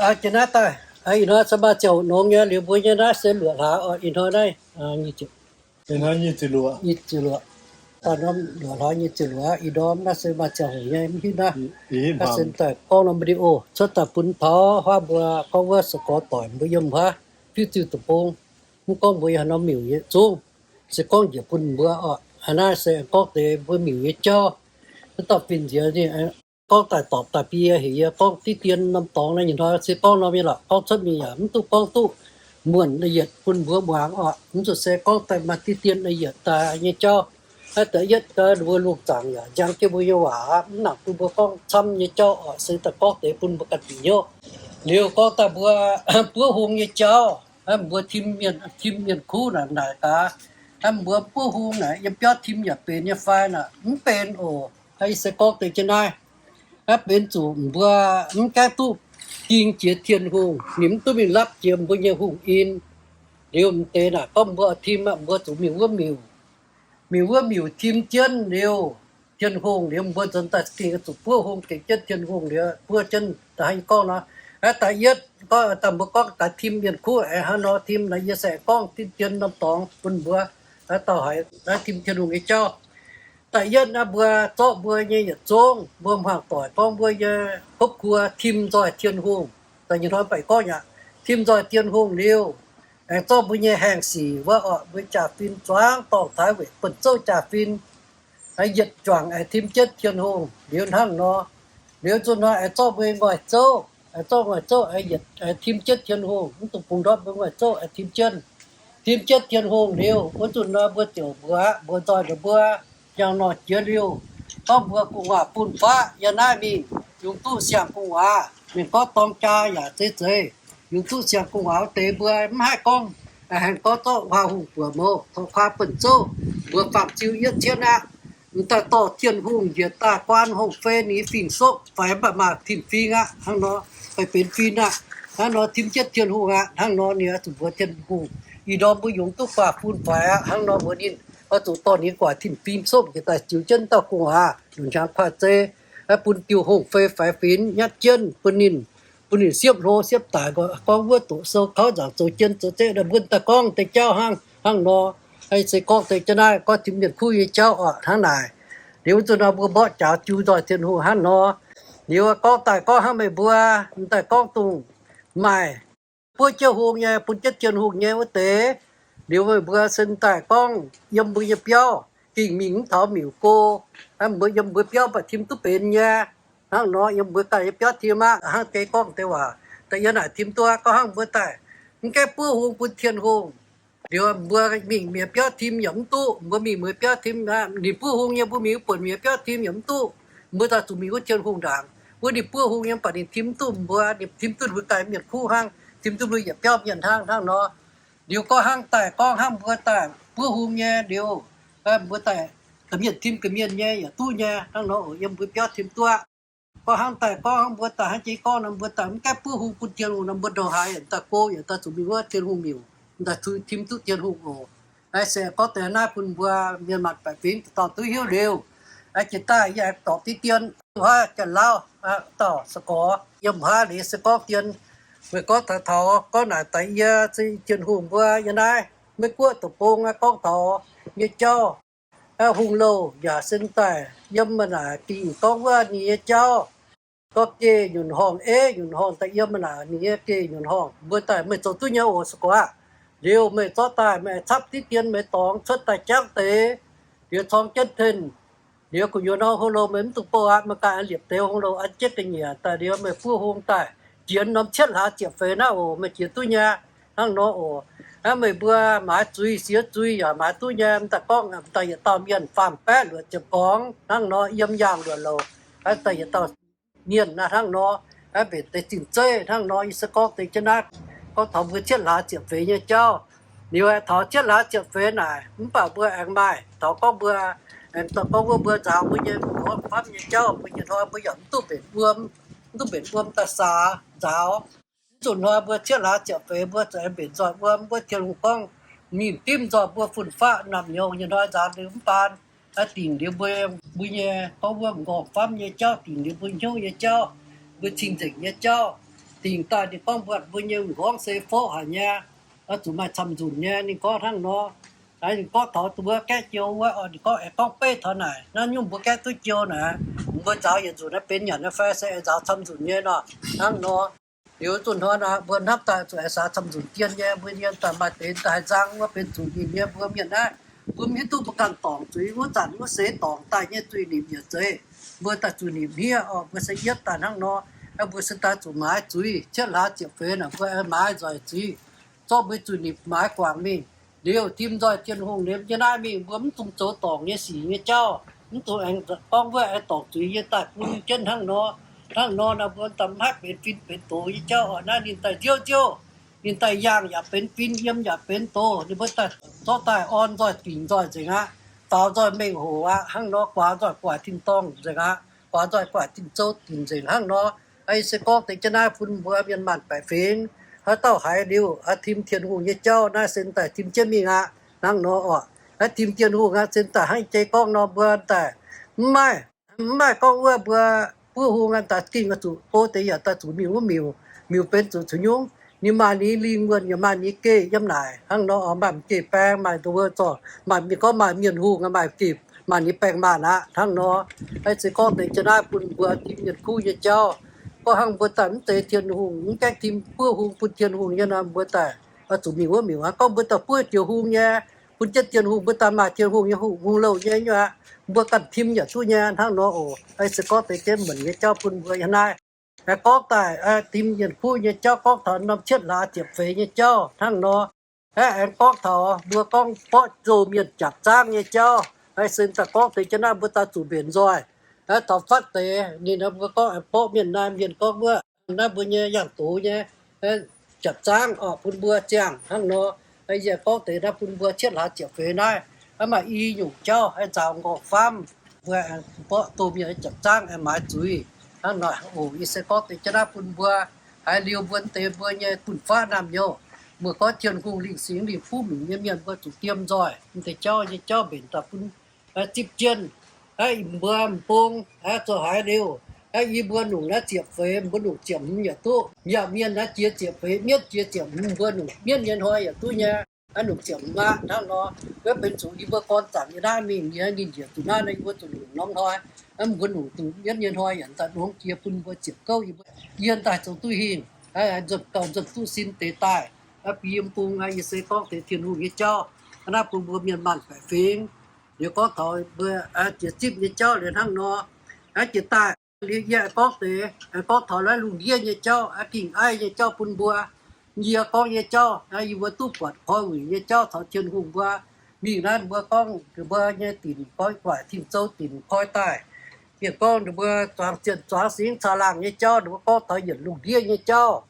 Jiex naaiv daaih, ih hnoi se maaih ziangh hoc nongx nyei. Liuz mbuo nyei naaiv se luoqc hlaax oc. Ih hnoi naaiv nyic ziepc luoqc, daaih norm luoqc hlaax nyic ziepc luoqc. Ih ndorm naaiv se maaih ziangh hoc nyei mv hiuv naaiv. Naaiv se daaih gorngv norm video cuotv daaih bun taux huaav mbuo gorngv wuov se gorx doic mbuo yiem wuov fiuv ziuh deic-bung. Mv gorngv mbuo yiem haaix norm miuc nyei zungv, se gorngv njiec bun mbuo oc. Naaiv se gorngv deix mbuo miuc nyei jauv. Wuov dauh fin-nziex ninh gorngv daaih dorpc daaih bun yie heuc yie gorngv diqv dien norm dorngx naaiv. Nyei hnoi se gorngv norm nyei lorqc, gorngv cuotv mingh yaac mv duqv gorngv duqv muonc la'yietc bun mbuo muangx oc. Mv zuqc se gorngv daaih maaih diqv dien la'yietc daaih nyei jauv. Naaiv da'yietv gau mbuo lungh zaangc yaac njang jienv mbuo nyei waac aqv, mv nangc bun mbuo gorngv camv nyei jauv oc. Se daaih gorngv deix bun mbuo ganh bieqc hnyouv. Liuz gorngv daaih mbuo buov hung nyei jauv, mbuo tim mienh, tim mienh kuv naaic naaic gaax, mbuo buov hung naaic yiem biauv tim yaac benx nyei fai naaic? Mv benx oc. Ih se gorngv deix jienv naaiv, naaiv benx zuqc mbuo mv gaengh duqv ging jiex Tin-Hungh, ninh mv duqv mingh lapv jiex mbuo nyei hungh in. Liuz m'deix naaic gorngv mbuo tim aqv, mbuo zuqc mingh wuov miuc, mingh wuov miuc tim jienv liuz Tin-Hungh, liuz mbuo nzuonx daaih gengh zuqc buov hung gengx jienv Tin-Hungh liuz buov jienv da'haaix gorngv nor. Da'yietv gorngv daaih mbuo gorngv daaih tim mienh kuv aengx hnangv nor tim naaic, yie se gorngv diqv dien norm dorngx bun mbuo dauh haiz naaiv tim Tin-Hungh nyei jauv. Da'yietv naaiv mbuo zorqv mbuo nyei yietc zungv mbuo hmuangx doic gorngv mbuo nyei gopv kuo tim nzoih Tin-Hungh. Da'nyeic hnoi baeqc gorngv yaac tim nzoih Tin-Hungh liuz, aengx zorqv mbuo nyei haengh sic wuov oc, mbuo jaa-fin zuangx dorngh taux weic buonv-zouv jaa-fin, yietc juangc aengx tim jienv Tin-Hungh liuz hnangv nor. Liuz zuqc nor aengx zorqv mbuo nyei ngoic zouv, aengx zorqv ngoic zouv aengx yietc aengx tim jienv Tin-Hungh, mv dungx bungx ndortv mbuo ngoic zouv aengx tim jienv, tim jienv Tin-Hungh liuz wuov zuqc nor mbuo ziouc mbuox aqv, mbuox nzoih ninh mbuo, njang nor jiex liuz, gorngv mbuo gu'nguaaz fun-faqv yiem naaiv mingh, yungz duqv siang-gu'nguaaz, mienh gorngv dorng jaa yaac zeiv zeiz, yungz duqv siang-gu'nguaaz wuov deix mbuo mv haih gorngv, aengx gorngv zorqv huaax hungh buoc mouz, torqv kuaaiv buonv-zouv, mbuox faam-ziu yietv cietv aqv. M'daaih dorh Tin-Hungh njiec daaih guaan hongh fei ninh fingx-sopv faix mv baac maaih tin-fingx aqv. Hnangv nor, faix benx fin aqv. Hnangv nor tim jienv Tin-Hungh aqv. Hnangv nor ninh oix zuqc mbuox Tin-Hungh, ih ndorm mbuo yungz duqv guaax fun faix aqv. Hnangv nor mbuox ninh, oix zuqc dorh ninh guaax tin-fingx-sopv njiec daaih ziux jienv dauh gu'nguaaz, lunc hnyangx kuaaiv zei, bun diuh hongh fei faix finx nyatv jienv bun ninh, bun ninh siepv hlo siepv daic. Gorngv wuov doqc sou kauv nzaangc zoux jien zoux zeqv, mbuo daaih gorngv deix jauv hnangv, hnangv nor. Se gorngv deix jienv naaiv gorngv tim mienh kuv nyei jauv oc, hnangv naaic. Liuz wuov zuqc nor mbuo mborqv jaax jiu nzoih Tin-Hungh hnangv nor. Liuz gorngv daaih gorngv hnangv meih mbuo daaih gorngv dongh maaih buov jienv hung nyei, bun jienv Tin-Hungh nyei wuov deix. Liuz meih mbuo se daaih gorngv yiem mbuo nyei biauv, gengh mingh mv taux miuc go. Mbuo yiem mbuo biauv mv baac tim duqv benx nyei. Hnangv nor yiem mbuo ganh nyei biauv tim aqv. Hnangv deix gorngv deix waac, da'yietv naaic tim duqv aqv. Gorngv hnangv mbuo daaih mv gaengh buov hung bun Tin-Hungh, liuz mbuo mingh mienh biauv tim yaac mv duqv. Mbuo mingh mienh biauv tim, ninh buov hung nyei, mbuo mingh buonc mienh biauv tim yaac mv duqv. Mbuo daaih zuqc mingh wuov Tin-Hungh ndaangc. Wuov ninh buov hung nyei mv baac ninh tim mv duqv mbuo, ninh tim duqv mbuo ganh mienh kuv hnangv, tim duqv mbuo yietc biauv mienh hnangv. Hnangv nor, liuz gorngv hnangv daaih gorngv hnangv mbuo daaih buov hung nyei liuz, mbuo daaih ga'mienh tim ga'mienh nyei yaac duqv nyei. Hnangv nor oc, yiem mbuo biauv tim duqv aqv. Gorngv hnangv daaih gorngv hnangv mbuo daaih hnangv jiex gorngv nor, mbuo daaih mv gaengh buov hung bun Tin-Hungh nor, mbuo ndongc haaix yaac daaih go yaac daaih zuqc mingh wuov Tin-Hungh miuc, daaih zuqc tim duqv Tin-Hungh oc. Naaiv se gorngv deix naaiv bun mbuo mienh maanc baeqc fingx dauh dauh duqv hiuv liuz, jiex daaih yie aengx dorh diqv dien, hnoi Janx-Lauv, dauh se gorx yiem haav liuz se gorngv dien. Meih gorngv taux taux gorngv naaic daaih yie se Tin-Hungh mbuo yiem naaiv Meiv-Guoqv deic-bung gorngv taux nyei jauv. Hungh louh yaac se daaih yiem naaic dingc gorngv wuov ninh nyei jauv. Gorngv geh nyunc horngh, eiv nyunc horngh daaih yiem naaic ninh nyei geh nyunc horngh. Mbuo daaih meih zoux duqv nyei oc se gorx aqv. Liuz meih zorqv daaih meih aengx capv diqv dien meih dorngx cuotv daaih jangv deix, liuz corng jienv ten. Liuz gu'nyuoz nor hungh louh meih mv dungx bouh aqv. Meih ganh liepc deix hungh louh an jienv ga'nyiec daaih liuz meih buov hung daaih jiex norm cietv hlaax ziepc feix naaiv oc, meih jiex duqv nyei. Hnangv nor oc. Hnangv meih mbuo maaiz zuiz siex zuiz yaac maaiz duqv nyei. M'daaih gorngv m'daaih yietc dauh mienh faam-baeqv luoqc ziepc gorngx hnangv nor yiem yaangh luoqc louc. Hnangv daaih yietc dauh mienh naaiv hnangv nor, hnangv mbenc deix zinh zeiv hnangv nor. Yie se gorngv deix jienv naaiv, gorngv taux mbuo cietv hlaax ziepc feix nyei jauv. Liuz taux cietv hlaax ziepc feix naaic mv baac mbuo aengx maaih taux gorngv mbuo, aengx gorngv wuov mbuo nzaaux mbuo nyei mbu'ndongx famv nyei jauv. Mbuo nyei hnoi mbuo yaac mv duqv mbenc wuom, mv duqv mbenc wuom daaih saax nzaaux. Mv zuqc hnoi mbuo cietv hlaax ziepc feix mbuo zuqc aengx mbenc nzoih wuom. Mbuo Tin-Hungh gorngv ninh dimv nzoih mbuo fun-faqv naamh nyouz nyei hnoi nzaaux liuz mv baan, dingc liuz mbuo, mbuo nyei gorngv wuov m'nqorngv famv nyei jauv, dingc liuz mbuo hnyouv nyei jauv, mbuo cing-nzengc nyei jauv. Dingc daaih ninh gorngv mbuox mbuo nyei m'nqorngv se fov haic nyei, oix zuqc maaih camv-nzunc nyei. Ninh gorngv hnangv nor. Ninh gorngv taux mbuo gaeqv jiou wuov, ninh gorngv aengx gorngv beiv taux naaic, naaiv nyungc mbuo gaeqv duqv jiou naaic, mbuo nzaaux yietc nzunc naaiv benx nyanc nyei fai se aengx nzaaux camv-nzunc nyei nor. Hnangv nor, liuz zuqc hnoi naaic mbuo hnamv daaih zuqc aengx saax camv-nzunc jien nyei, mbuo yiem daaih maaih deix daaih nzang wuov benx zuqc nimc nyei mbuo mienh naaiv, mbuo mv hiuv duqv mbuo ganh dorngc zuiz wuov zanc wuov seix dorngc daaih nyei zuiz nimc yietc zeiz. Mbuo daaih zuqc nimc hniev oc, mbuo se yietv daaih hnangv nor, mbuo se daaih zuqc maaiz zuiz. Cietv hlaax ziepc feix naaic mbuo maaiz nzoih zuiz, zorqv mbuo zuqc nimc maaiz guangc mingh. Liuz tim nzoih Tin-Hungh liuz nyei naaiv mingh mbuo mv dungx zoux dorngc nyei sic nyei jauv, mv dungx aengx gorngv wuov aengx dorngc zuiz yie daaih bun jienv hnangv nor. Hnangv nor naaic mbuo daaih mv haih benx fin benx doz nyei jauv oc. Naaiv ninh daaih nziouv nziouv, ninh daaih yangh yaac benx fin, yiem yaac benx doz. Ninh mbuo daaih zorqv daaih orn nzoih dingc nzoih nzengc aqv, faaux nzoih mengh hoc aqv, hnangv nor guaax nzoih guaaic tin-dorngh nzengc aqv, guaax nzoih guaaic tin-zou dingc nzengc hnangv nor. Ih se gorngv deix jienv naaiv bun mbuo mienh maanh baeqc fingx, haaix dauh haiz liuz tim Tin-Hungh nyei jauv naaiv se daaih tim jienv mingh aqv hnangv nor oc. Tim Tin-Hungh aqv se daaih hnangv jei gorngv nor mbuo daaih mv maaih, mv maaih gorngv wuov mbuo buov hung aqv daaih gengh oix zuqc go deix yaac daaih zuqc mingh wuov miuc, miuc benx zuqc caux nyungc. Ninh maaih ninh lingh wuonh yaac maaih ninh geh yiem naaic hnangv nor oc. Maaih m'geh baeng, maaih nduov zorc, maaih mienh gorngv maaih mienh hungh, maaih geh, maaih ninh baeng maanh aqv hnangv nor. Ih se gorngv deix jienv naaiv bun mbuo tim mienh kuv nyei jauv. Gorngv hnangv mbuo daaih mv zeiz Tin-Hungh, mv gaengh tim buov hung bun Tin-Hungh nyei nor, mbuo daaih oix zuqc mingh wuov miuc aqv. Gorngv mbuo daaih buov jiex hung nyei, bun jienv Tin-Hungh, mbuo daaih maaih Tin-Hungh nyei hungh, hungh louh nyei nyuoqc aqv, mbuo ganh tim yaac duqv nyei hnangv nor oc. Ih se gorngv deix jienv muonc nyei jauv bun mbuo yiem naaiv. Aengx gorngv daaih tim mienh kuv nyei jauv gorngv taux norm cietv hlaax ziepc feix nyei jauv hnangv nor. Aengx gorngv taux mbuo gorngv borqv nzou mienh japc zaangv nyei jauv. Ih se daaih gorngv deix jienv naaiv mbuo daaih zuqc mbenc nzoih. Taux fatv deix ninh mbuo gorngv aengx borqv mienh naaiv, mienh gorngv wuov, naaiv mbuo nyei yangh doz nyei japc zaangv oc, bun mbuo ziangh hnangv nor. Yie gorngv deix naaiv bun mbuo cietv hlaax ziepc feix naaiv, maaih i nyungc jauv haih nzaaux nqorngv-famv, mbuo aengx borqv doh mienh japc zaangv aengx maaiz zuiz hnangv nor oc. Yie se gorngv deix jienv naaiv bun mbuo. Haiz liuz mbuo deix mbuo nyei fun-faqv naamh nyouz, mbuo gorngv Tin-Hungh lingh singx lingh fuqv mingh nyei mienh mbuo zuqc diem nzoih. M'deix jauv nyei jauv mbenc daaih bun zipv jienv. Aeqv, mbuo m'bung, aeqv, zoux haaix liuz, aeqv, yie mbuo nungc naaiv ziepc feix, mbuo nungc ziepc hmz yaac duqv. Yaac mienh naaiv jiex ziepc feix, mietv jiex ziepc hmz, mbuo nungc mietv nyei hnoi yaac duqv nyei. Aeqv, nungc ziepc hmz aqv hnangv nor. Wuov benx zuqc yie mbuo gorn zaangc nyei naaiv mingh nyei, ninh njiec zuqc naaiv, yie mbuo zuqc nungc norm hnoi. Aeqv, mbuo nungc zuqc mietv nyei hnoi yaac daaih longx jiex bun mbuo ziepc gouv, yie mbuo yie daaih zoux duqv hingh, nzunc gauh nzunc duqv sin deix daaih. Aeqv, bi yiem bung aqv, yie se gorngv deix Tin-Hungh nyei jauv. Naaiv bun mbuo mienh maanh baeqc fingx, yie gorngv taux mbuo jiex zipv nyei jauv liuz hnangv nor. Aeqv, jiex daaih liuz yie gorngv deix, gorngv taux naaiv lungh ndiev nyei jauv, aeqv, ging aiv nyei jauv bun mbuo. Yie gorngv nyei jauv, yie mbuo duqv buatc koi wuic nyei jauv taux Tin-Hungh mbuo. Mingh naaiv mbuo gorngv mbuo nyei dinc, gorngv guaaic tin-zou dinc koi daaih. Mienh gorngv ninh mbuo zuangx zienh zuangx singx caangh laangh nyei jauv, ninh mbuo gorngv taux yietc lungh ndiev nyei jauv,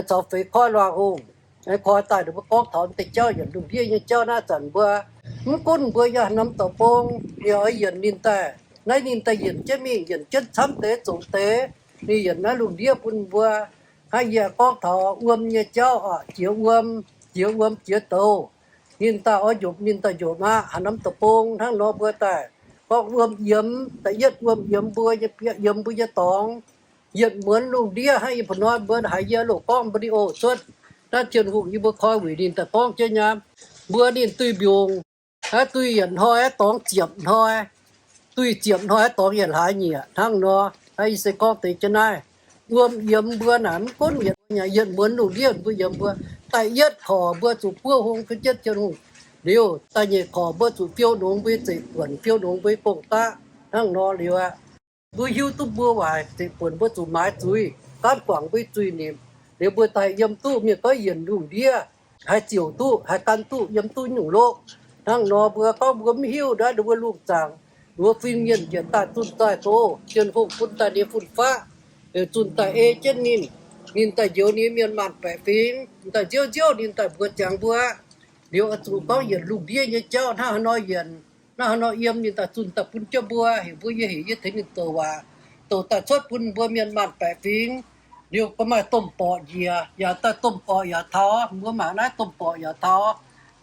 caux feix koiv luangh ong. Koi daaih ninh mbuo gorngv taux deix jauv yietc lungh ndiev nyei jauv naaiv zanc mbuo, mv gunv mbuo yiem norm deic-bung, yie oix yienc ninh daaih. Naaiv ninh daaih yienc jienv mingh, yienc jienv camv deix zoqc deix, ninh yienc naaiv lungh ndiev bun mbuo. Hnangv yie gorngv taux wuom nyei jauv oc, jiex wuom, jiex wuom jiex douz. Ninh daaih oix njopc ninh daaih njopc aqv. Haaix norm deic-bung hnangv nor mbuo daaih gorngv wuom yiemx, da'yietv wuom yiemx mbuo nyei bieqc, yiemx mbuo nyei dorngx. Yietc muonz lungh ndiev hnangv yie bu nor mbuo haiz yie loz gorngv mbuo ni oc cuotv. Naaiv Tin-Hungh yie mbuo koi wuic ninh daaih gorngv jienv nyei. Mbuo ninh duih mbiungc, aeqv, duih yietc hnoi aeqv dorngx ziepc hnoi, duih ziepc hnoi aeqv dorngx yietc hlaax nyieqc hnangv nor. Naaiv yie se gorngv deix jienv naaiv. Wuom yiemx mbuo naaic mv gunv yietc, yietc muonz lungh ndiev mbuo yiemx mbuo. Da'yietv korc mbuo zuqc buov hung gunv jienv Tin-Hungh liuz, da'nyeic korc mbuo zuqc fiou nongx mbuo nyei zeiv-buonc, fiou nongx mbuo nyei gong-daqv hnangv nor liuz aqv. Mbuo hiuv duqv mbuo waaic zeiv-buonc mbuo zuqc maaiz zuiz, gaanv guangc mbuo zuiz-nimc liuz mbuo daaih yiem duqv mienh gorngv yienc lungh ndiev, haih ziouc duqv, haih gan duqv, yiem duqv nyungc loqv. Hnangv nor mbuo gorngv mbuo mv hiuv naaiv ninh mbuo lungh zaangc, ninh mbuo fin-mienh njiec daaih zunh daaih doz, Tin-Hungh bun daaih ninh fun-faqv, zunh daaih ei jienv ninh. Ninh daaih njoux ninh mienh maanh baeqc fingx, ninh daaih nziouv nziouv ninh daaih mbuox ziangx mbuo, liuz oix zuqc gorngv yienc lungh ndiev nyei jauv hnangv haaix nor yienc, hnangv haaix nor yiem ninh daaih zunh daaih bun jienv mbuo. Heuc mbuo yie heuc yie tengx ninh douc waac, douc daaih cuotv bun mbuo mienh maanh baeqc fingx. Liuz gorngv maaih domh borqc njiec yaac daaih domh borqc yaac taux, mbuo mangc naaiv domh borqc yaac taux.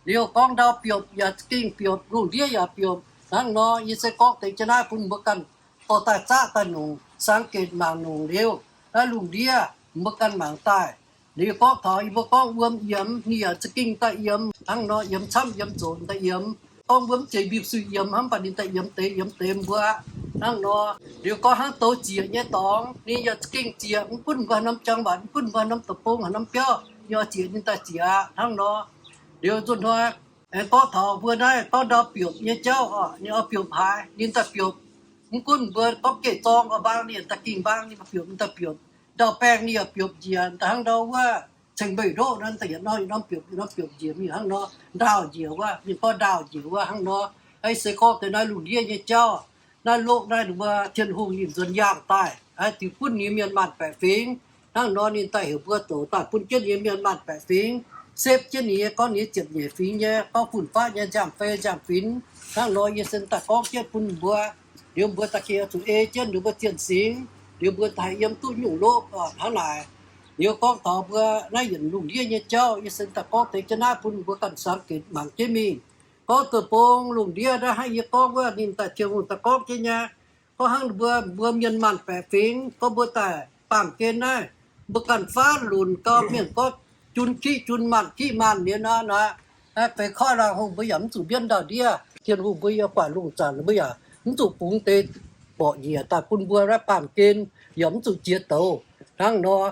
Liuz gorngv ndau biopc yaac za'gengh biopc, lungh ndiev yaac biopc. Hnangv nor yie se gorngv deix jienv naaiv bun mbuo ganh dorh daaih zaqv daaih nongc, saeng-genc mangc nongc liuz naaiv lungh ndiev mbuo ganh mangc daaih. Liuz gorngv taux yie mbuo gorngv wuom yiemx, ninh yaac za'gengh daaih yiemx hnangv nor, yiemx camv yiemx zoqc daaih yiemx. Gorngv wuom jiex mbipv suiv yiemx hnangv, mv baac ninh daaih yiemx deix yiemx deix mbuo hnangv nor. Liuz gorngv hnangv douz ziec nyei dorngx, ninh yaac za'gengh ziec, mv gunv mbuo haaix norm jangx waanc, mv gunv mbuo haaix norm deic-bung, haaix norm biauv, ninh oix ziec ninh daaih ziec aqv hnangv nor. Liuz nzunc hnoi aengx gorngv taux mbuo naaiv gorngv ndau biopc nyei jauv oc, ninh oix biopc haaix ninh daaih biopc. Mv gunv mbuo gorngv geh zorng oix mbaang, ninh yaac da'gengh mbaang, ninh biopc ninh daaih biopc. Ndau baeng ninh yaac biopc njiec daaih hnangv ndau wuov ceng-mbeih ndoqv naaiv, daaih yietc norm yietc norm biopc, yietc norm biopc njiec mingh hnangv nor. Ndaauh njiec wuov, ninh gorngv ndaauh njiec wuov hnangv nor. Aa, se gorngv deix naaiv lungh ndiev nyei jauv, naaiv loqv naaiv mbuo Tin-Hungh ninh nzuonx yaangh daaih, aa, diuc gunv ninh mienh maanh baeqc fingx. Hnangv nor ninh daaih heuc mbuo doqc daaih bun jienv ninh mienh maanh baeqc fingx, sepv jienv ninh nyei gorngv ninh ziepc nyeic fingx nyei gorngv fun-faqv nyei nziaamv-fei nziaamv-finx. Hnangv nor yie se daaih gorngv jienv bun mbuo. Liuz mbuo da'gengh zuqc ei jienv ninh mbuo zienh singx. Liuz mbuo haih yiem duqv nyungc loqv oc hnangv naaic. Liuz gorngv taux mbuo naaiv yietc lungh ndiev nyei jauv, yie se daaih gorngv deix jienv naaiv bun mbuo ganh saeng-genx mangc jienv mingh. Gorngv deic-bung lungh ndiev naaiv hnangv yie gorngv wuov, ninh daaih Tin-Hungh daaih gorngv jienv nyei. Gorngv hnangv mbuo, mbuo mienh maanh baeqc fingx, gorngv mbuo daaih baamh gen naaiv, mbuo ganh faanv lunc gau mienh gorngv jun kiqv jun maanh kiqv maanh nyei nor, naaiv feix koiv laangh hungh mbuo yaac mv zuqc mienv ndau-ndiev. Tin-Hungh mbuo yaac guangc lungh zaangc, mbuo yaac mv zuqc bungx deix borqc njiec daaih bun mbuo naaiv baamh gen, yaac mv zuqc jiex douz hnangv nor.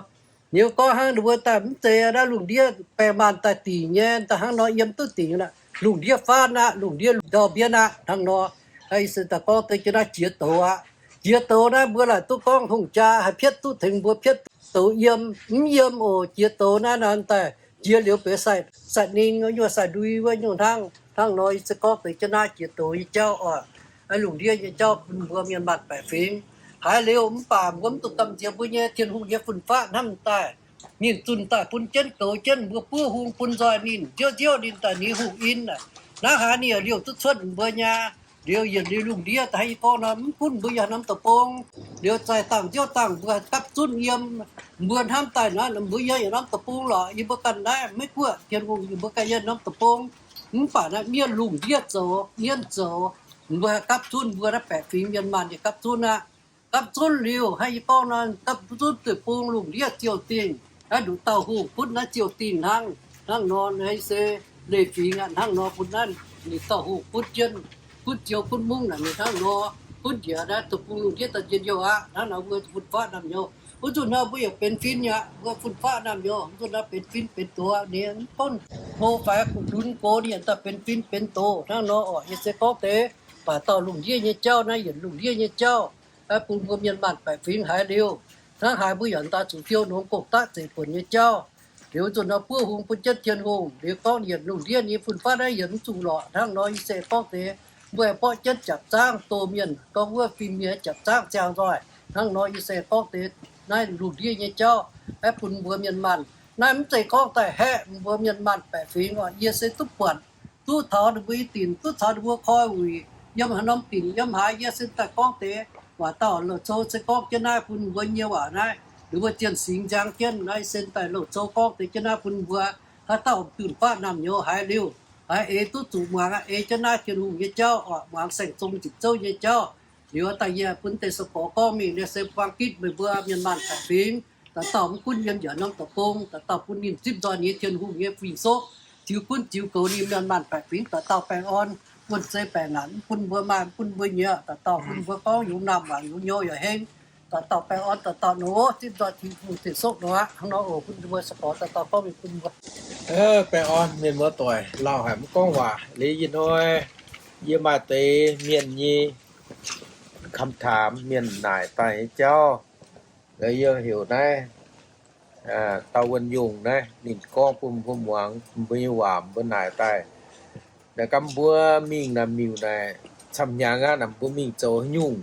Liuz gorngv hnangv ninh mbuo daaih mv zeiz naaiv lungh ndiev baeng maanh daaih dingc nyei, daaih hnangv nor yiem duqv dingc aqv, lungh ndiev faanv aqv, lungh ndiev ndau mbienv aqv hnangv nor. Aa, ih zanc daaih gorngv deix jienv naaiv jiex douz aqv. Jiex douz naaiv mbuo laaic duqv gorngv hungh jaa haih pietv duqv tengx mbuo pietv douz yiem, mv yiem oc. Jiex douz naaiv nor daaih jiex liuz benx sai-ning, nyuoz sai-ndui wuov nyungc hnangv. Hnangv nor yie se gorngv deix jienv naaiv jiex douz nyei jauv oc. Lungh ndiev nyei jauv bun mbuo mienh maanh baeqc fingx. Haiz liuz mv baac mbuo mv zuqc gamh nziex mbuo nyei Tin-Hungh nyei fun-faqv hnamv daaih. Ninh zunh daaih bun jienv goux jienv mbuo buov hung bun nzoih ninh, nziouv nziouv ninh daaih ni hungh in. Naaiv haaix ninh yaac liouh duqv cuotv mbuo nyei. Liuz yietc liuz lungh ndiev daaih hnangv yie gorngv nor, mv gunv mbuo yiem norm deic-bung, liuz zaih dangh nziouv dangh mbuo haih gapv zunv yiem. Mbuo hnamv daaih naaiv mbuo yiem yietc norm deic-bung lorqc, yie mbuo ganh naaiv Meiv Guoqv Tin-Hungh, yie mbuo ganh yiem norm deic-bung. Mv baac naaiv mienh lungh ndiev zoux, mienh zoux, mbuo haih gapv zunv mbuo naaiv baeqc fingx mienh maanh nyei gapv zunv aqv. Gapv zunv liuz hnangv yie gorngv nor, gapv zunv deic-bung lungh ndiev ziouc dingh, naaiv nduqc dauh hungh butv naaiv ziouc dingh hnangv. Hnangv nor naaiv se leiz-fingx aqv. Hnangv nor bun naaiv ninh dauh hungh butv jienv, butv ziouc butv mungv naaic ninh hnangv nor, butv njiec naaiv deic-bung lungh ndiev daaih njien-youh aqv. Hnangv nor mbuo fun-faqv naamh nyouz, wuov nzunc nor mbuo yaac benx fin aqv. Mbuo fun-faqv naamh nyouz, wuov nzunc nor benx fin benx doz, ninh mv gunv hlo faix lunx gox, ninh yaac daaih benx fin benx doz hnangv nor oc. Yie se gorngv deix baac dauh lungh ndiev nyei jauv naaiv yietc lungh ndiev nyei jauv, bun mbuo mienh maanh baeqc fingx haiz liuz, hnangv haaix mbuo yaac daaih zuqc fiou nongx gong-daqv zeiv buonc nyei jauv. Liuz nzunc nor buov hung bun jienv Tin-Hungh, liuz gorngv yietc lungh ndiev nyei fun-faqv naaiv yietc mv zuqc lorqc. Hnangv nor yie se gorngv deix mbuo aengx borqv jienv jaapc zaangv doh mienh, gorngv wuov fim mienh jaapc zaangv ziangh nzoih. Hnangv nor yie se gorngv deix naaiv lungh ndiev nyei jauv, aeqv, bun mbuo mienh maanh. Naaiv mv zeiz gorngv daaih haeqv mbuo mienh maanh baeqc fingx oc. Yie se duqv buatc, duqv taux ninh mbuo i dinc, duqv taux ninh mbuo koi wuic, yiem haaix norm dinc yiem haaix, yie se daaih gorngv deix waac dauh louc cou se gorngv jienv naaiv bun mbuo nyei waac naaiv, ninh mbuo zienh singx nziang jienv naaiv, yie se daaih louc cou gorngv deix jienv naaiv bun mbuo haaix dauh fun-faqv naamh nyouz haiz liuz, haiz eix duqv zuqc muangx aqv. Ei jienv naaiv Tin-Hungh nyei jauv oc, muangx saeng-zong nzipc zouv nyei jauv. Liuz daaih yie bun deix sou-gorx gorngv mingh, yie se buang gitv meih mbuo mienh maanh baeqc fingx, dauh dauh mv gunv yiem yietc norm deic-bung, dauh dauh bun ninh zipv nzoih nyei Tin-Hungh nyei fing-soqv, ziux gunv ziux goux ninh mienh maanh baeqc fingx, dauh dauh baengh orn, wuonh zei baengc naanc mv bun mbuo maaih, mv bun mbuo nyiex, dauh dauh bun mbuo gorngv yungz naamh waac yungz nyouz yaac heng. Dauh dauh baengh orn, dauh dauh nor ziv nzoih Tin-Hungh ceix sokv nor aqv. Hnangv nor oc, bun mbuo sou-gorx dauh dauh gorngv mingh bun mbuo. Baengh orn mienh muoz-doic, lauh haic mv gorngv waac. Liuz ih hnoi yie maaih deix mienh nyei kam taamx, mienh naaic daaih nyei jauv, yie heuc naaiv dauh wuonh yungh naaiv ninh gorngv bun mbuo muangx, mbuo nyei waac mbuo naaic daaih. Naaic gamh mbuo mingh naaic miuc naaic camv-hnyangx aqv, naaic mbuo mingh zoux haaix nyungc?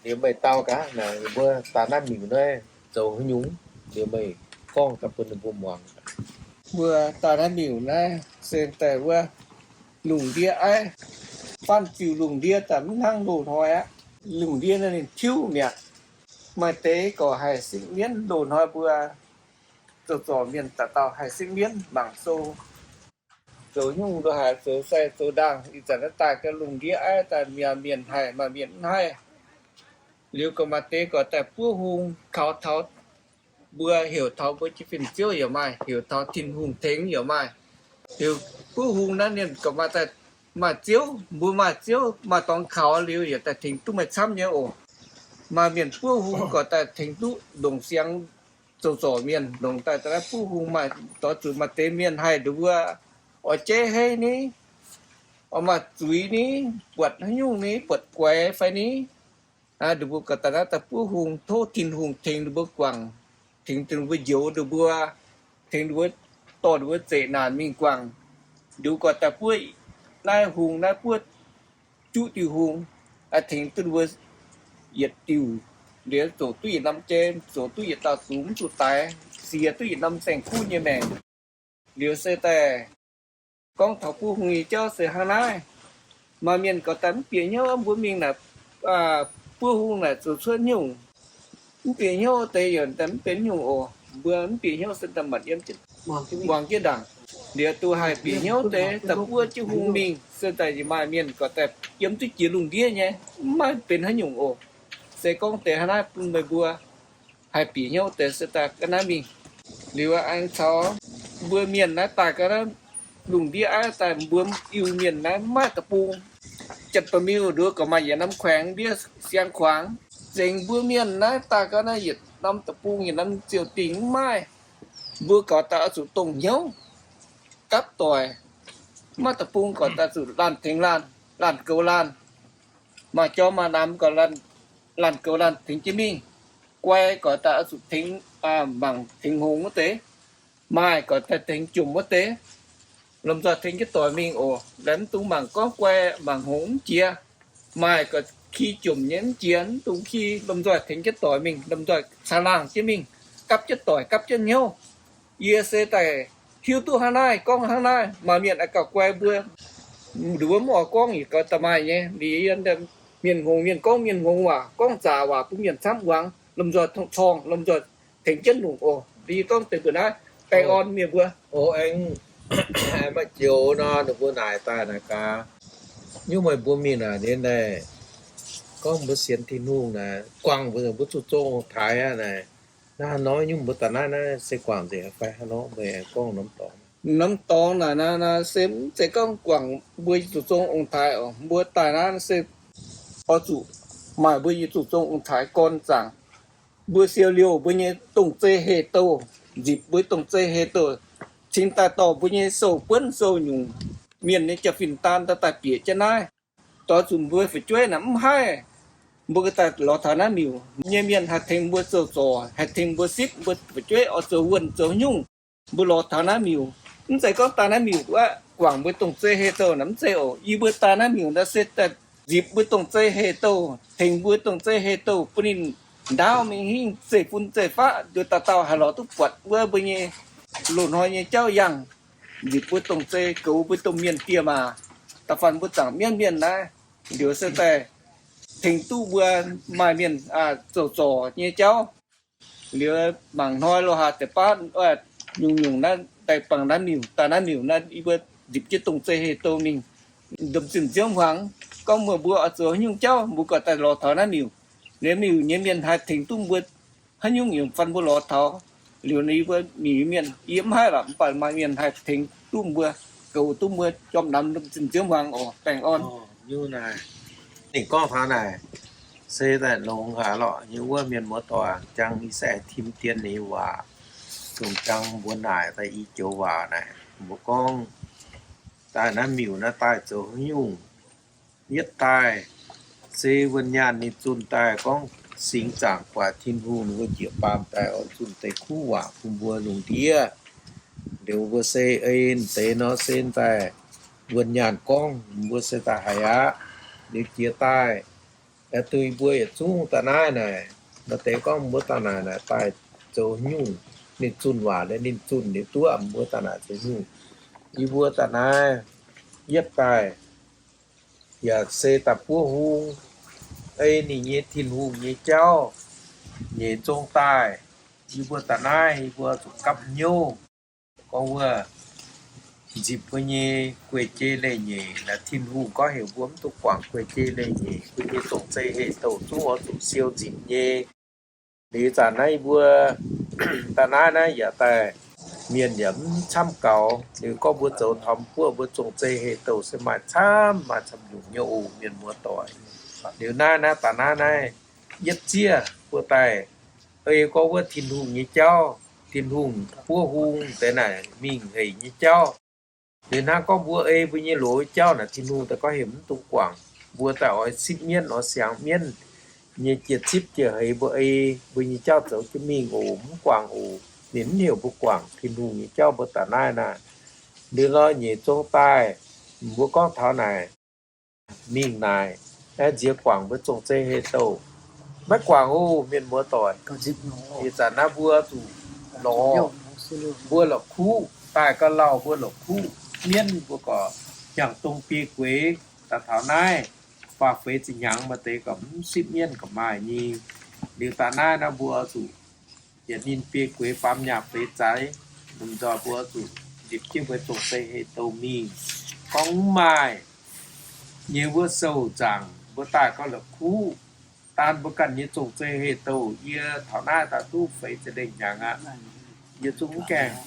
Liuz meih dau gaax, mbuo daaih naaiv miuc naaiv zoux haaix nyungc? Liuz meih gorngv daaih bun ninh mbuo muangx. Mbuo daaih naaiv miuc naaiv se daaih wuov lungh ndiev aiv, faanv diuh lungh ndiev daaih mv hnangv loz-hnoi aqv. Lungh ndiev naaiv ninh tiuv mi'aqv. Maaih deix gorqv haih sipv mienv. Loz-hnoi mbuo zoux zorc mienh dauh dauh haih sipv mienv mangc sou, zoux nyungc nduov haaix, zoux sai zoux ndaangh. Ih zanc naaiv daaih gau lungh ndiev aiv daaih, maaih mienh haih maaih mienh mv haih. Liuz gorqv maaih deix gorqv daaih buov hung kaux taux mbuo, heuc taux mbuo jiez fin-ziouv yaac maaih, heuc taux Tin-Hungh tengx yaac maaih. Heuc buov hung naaiv ninh gorqv maaih daaih maaih ziouv, mbuo maaih ziouv maaih dorngx kaux liuz yaac daaih tengx duqv meih camv nyei oc. Maaih mienh buov hung gorqv daaih tengx duqv ndongc siangx zoux zorc mienh, ndongc daaih daaih buov hung maaih, dorh zuqc maaih deix mienh haih nduov mbuo oix jeiv heiv ni, oix maaih zuiz ni, buatc haaix nyungc ni, buatc guaix fai ni, nduov mbuo gorqv daaih naaiv daaih buov hung tov Tin-Hungh tengx nduov mbuo guangc, tengx nduov mbuo njoux nduov mbuo, tengx nduov mbuo dorh nduov mbuo zeqc naanc mingh guangc. Nduov gorqv daaih buov naaiv hung naaiv buov juqv diuh hung, tengx duqv mbuo yietc diuh, liuz zoux duqv yietc norm jai, zoux duqv yietc dauh zungx mv zuqc daix, siex duqv yietc norm saeng-kuv nyei maengc. Liuz se daaih gorngv taux buov hung nyei jauv se hnangv naaiv. Maaih mienh gorqv daaih mv bieqc hnyouv mbuo mingh naaic buov hung naaic zoux cuotv nyungc. Mv bieqc hnyouv deix yaac daaih mv benx nyungc oc. Mbuo mv bieqc hnyouv se daaih manc yiem muangx jienv ndaangc. Liuz duqv haih bieqc hnyouv deix daaih buov jienv hung mingh se daaih maaih mienh gorqv daaih yiem duqv jiex lungh ndiev nyei, mv maaih benx haaix nyungc oc. Se gorngv deix hnangv naaiv bun meih mbuo haih bieqc hnyouv deix se daaih ga'naaiv mingh. Liuz aengx caux mbuo mienh naaiv daaih ga'naaiv lungh ndiev aqv, daaih mbuo Iu-Mienh naaiv mv maaih deic-bung. Janx-Ba'miuh nduov gorqv maaih yietc norm แขวง ndiev siang kuangx. Zengx mbuo mienh naaiv daaih ga'naaiv yietc norm deic-bung, yietc norm ziouc dingh mv maaih. Mbuo gorqv daaih oix zuqc dongh hnyouv gapv doic. Mv maaih deic-bung gorqv daaih zuqc laanh tengx laanh, laanh goux laanh. Maaih jorm maaih namx gorqv laanh goux laanh tengx jienv mingh. Guai gorqv daaih oix zuqc tengx, mangc tengx hngongx wuov deix. Maaih gorqv daaih tengx jomc wuov deix. Lomh nzoih tengx jienv doic mingh oc. Laengz mv dungx mangc gorngv guai mangc hngongx mv jiex. Maaih gorqv ki jomc nyei mv jiex, mv dungx ki, lomh nzoih tengx jienv doic mingh, lomh nzoih caangh laangh jienv mingh, gapv jienv doic, gapv jienv hnyouv. Yie se daaih hiuv duqv hnangv naaiv, gorngv hnangv naaiv, maaih mienh aengx gauh guai mbuo, nduov mv oix gorngv yietc gauh da'maaih nyei. Liuz yie mienh hngongx, mienh gorngv mienh hngongx waac, gorngv zaqc waac bun mienh camv muangx, lomh nzoih corng, lomh nzoih tengx jienv longc oc. Liuz yie gorngv deix mbuo naaiv baengh orn mienh mbuo. O, aengx maaih joux nor, ninh mbuo naaic daaih naaic gaax, nyungc meih mbuo mingh naaic, ninh naaic gorngv mbuo sienx Tin-Hungh naaic, guangc mbuo, mbuo zuqc zong ong-taaix aqv naaic. Naaiv hnoi nyungc mbuo daaih naaiv, naaiv se guangc nzengc fai hnangv nor, meih gorngv norm dorngx. Norm dorngx naaic, naaiv se mv zeiz gorngv guangc mbuo zuqc zong ong-taaix oc. Mbuo daaih naaiv se oix zuqc maaih mbuo nyei zuqc zong ong-taaix gorn zaangc. Mbuo siou liouh mbuo nyei dongh zei heh douh, nzipc mbuo dongh zei heh douh, cingx daaih dorh mbuo nyei sou buonv sou nyungc, mienh nyei jaa-fin daan daaih daaih bieqc jienv naaiv. Doix zuqc mbuo fu'jueiv naaic mv haih, mbuo ga'daaih lorz taux naaiv miuc nyei mienh haih tengx mbuo zoux zorc, haih tengx mbuo sipv, mbuo fu'jueiv oix zoux wuonh zoux nyungc. Mbuo lorz taux naaiv miuc, mv zeiz gorngv daaih naaiv miuc aqv guangc mbuo dongh zei heh douh naaic, mv zeiz oc. Yie mbuo daaih naaiv miuc naaiv se daaih nzipc mbuo dongh zei heh douh, tengx mbuo dongh zei heh douh bun ninh ndaauv mingh hingv zeiv-fun zeiv-faqv nduov dauh dauh haih lorz duqv buatc wuov mbuo nyei loz-hnoi nyei jauv yangh. Nzipc mbuo dongh zei, goux mbuo dongh mienh dieh maac, da'faanh mbuo zaangc mienv mienh naaiv, liuz se daaih tengx duqv mbuo maaih mienh zoux zorc nyei jauv. Liuz mangc hnoi lo haaix deix baav nyungc-nyungc naaiv daaih bangc naaiv miuc, daaih naaiv miuc naaiv, yie mbuo nzipc jienv dongh zei heh douh mingh, ndopv-zinh nziouv hmuangx gorngv meih mbuo oix zoux haaix nyungc jauv, mbuo gauh daaih lorz taux naaiv miuc. Liuz miuc nyei mienh haih tengx duqv mbuo haaix nyungc yaac fanh mbuo lorz taux. Liuz yie mbuo miuc nyei mienh yie mv haih lorqc, mv baac maaih mienh haih tengx duqv mbuo, goux duqv mbuo jorm namx ndopv-zinh nziouv hmuangx oc. Baengh orn. Ninh gorngv taux naaic se daaih longx haic lorqc. Yie wuov mienh muoz-doic jangx i se tim dien ninh waac, dongh jangx mbuo naaic daaih i joux waac naaic, mbuo gorngv daaih naaiv miuc naaiv daaih zoux haaix nyungc. Yietv daaih se wuonh nyaanh ninh zunh daaih gorngv singx zaangc guaax Tin-Hungh ninh mbuo njiec baamh daaih oix zunh deix kuv waac bun mbuo lungh ndiev. Liuz mbuo se ei deix nor se daaih wuonh nyaanh gorngv mbuo se daaih haiz aqv. Liuz jiex daaih, duih mbuo yietc zungv daaih naaiv naaic, maaih deix gorngv mbuo daaih naaic naaic daaih zoux nyungc, ninh zunh waac liuz ninh zunh liuz duqv mbuo daaih naaic zoux nyungc. Yie mbuo daaih naaiv yietv daaih yaac se daaih buov hung, ei ninh nyei Tin-Hungh nyei jauv nyeic zong daaih. Yie mbuo daaih naaiv yie mbuo zuqc gapv hnyouv gorngv wuov, nzipc mbuo nyei guei-jei leiz-nyeic. Naaiv Tin-Hungh gorngv heuc mbuo mv dungx guangc guei-jei leiz-nyeic. Mbuo nyei zong-zei heh douh zungv oix zuqc siou nzipc nyei. Liuz zanc naaiv mbuo daaih naaiv naaiv yaac daaih mienh yaac mv camv gaux. Liuz gorngv mbuo zoux taux mbuo, mbuo zong-zei heh douh se maaih camv, maaih camv nyungc nyei oc, mienh muoz doic. Liuz naaiv naaiv daaih naaiv naaiv yietv zieqv mbuo daaih ei gorngv wuov Tin-Hungh nyei jauv, Tin-Hungh buov hung deix naaic mingh hec nyei jauv. Liuz hnangv gorngv mbuo ei mbuo nyei loz jauv naaic, Tin-Hungh daaih gorngv heuc mv dungx guangc. Mbuo daaih oix sipv mienv, oix siangx mienv nyei jiex zipv jiex heix, mbuo ei mbuo nyei jauv zoux jienv mingh oc, mv guangc oc. Ninh mv heuc mbuo guangc Tin-Hungh nyei jauv mbuo daaih naaiv naaiv. Liuz lorz nyeic zong daaih, mbuo gorngv taux naaic, mingh naaic, aengx nziex guangc mbuo zong-zei heh douh. Maiv guangc oc, mienh muoz doic. Ih zanc naaiv mbuo zuqc lorz, mbuo la'kuqv daaih ga'lauh, mbuo la'kuqv mienv, mbuo gorqv hnyangx-dong biei gueix daaih taux naaiv, faah feix ziepc hnyangx maaih deix gorqv mv sipv mienv gorqv maaih nyei. Liuz daaih naaiv naaiv mbuo zuqc yietc ninh biei gueix faam nyaah feix zaaix, lomh nzoih mbuo zuqc nzipc jienv mbuo zong-zei heh douh mingh. Gorngv mv maaih nyei wuov sou nzaangc mbuo daaih gorngv la'kuqv daan mbuo ganh nyei zong-zei heh douh. Yie taux naaiv daaih duqv feix ziepc lengh hnyangx aqv. Yie zungv mv gaengh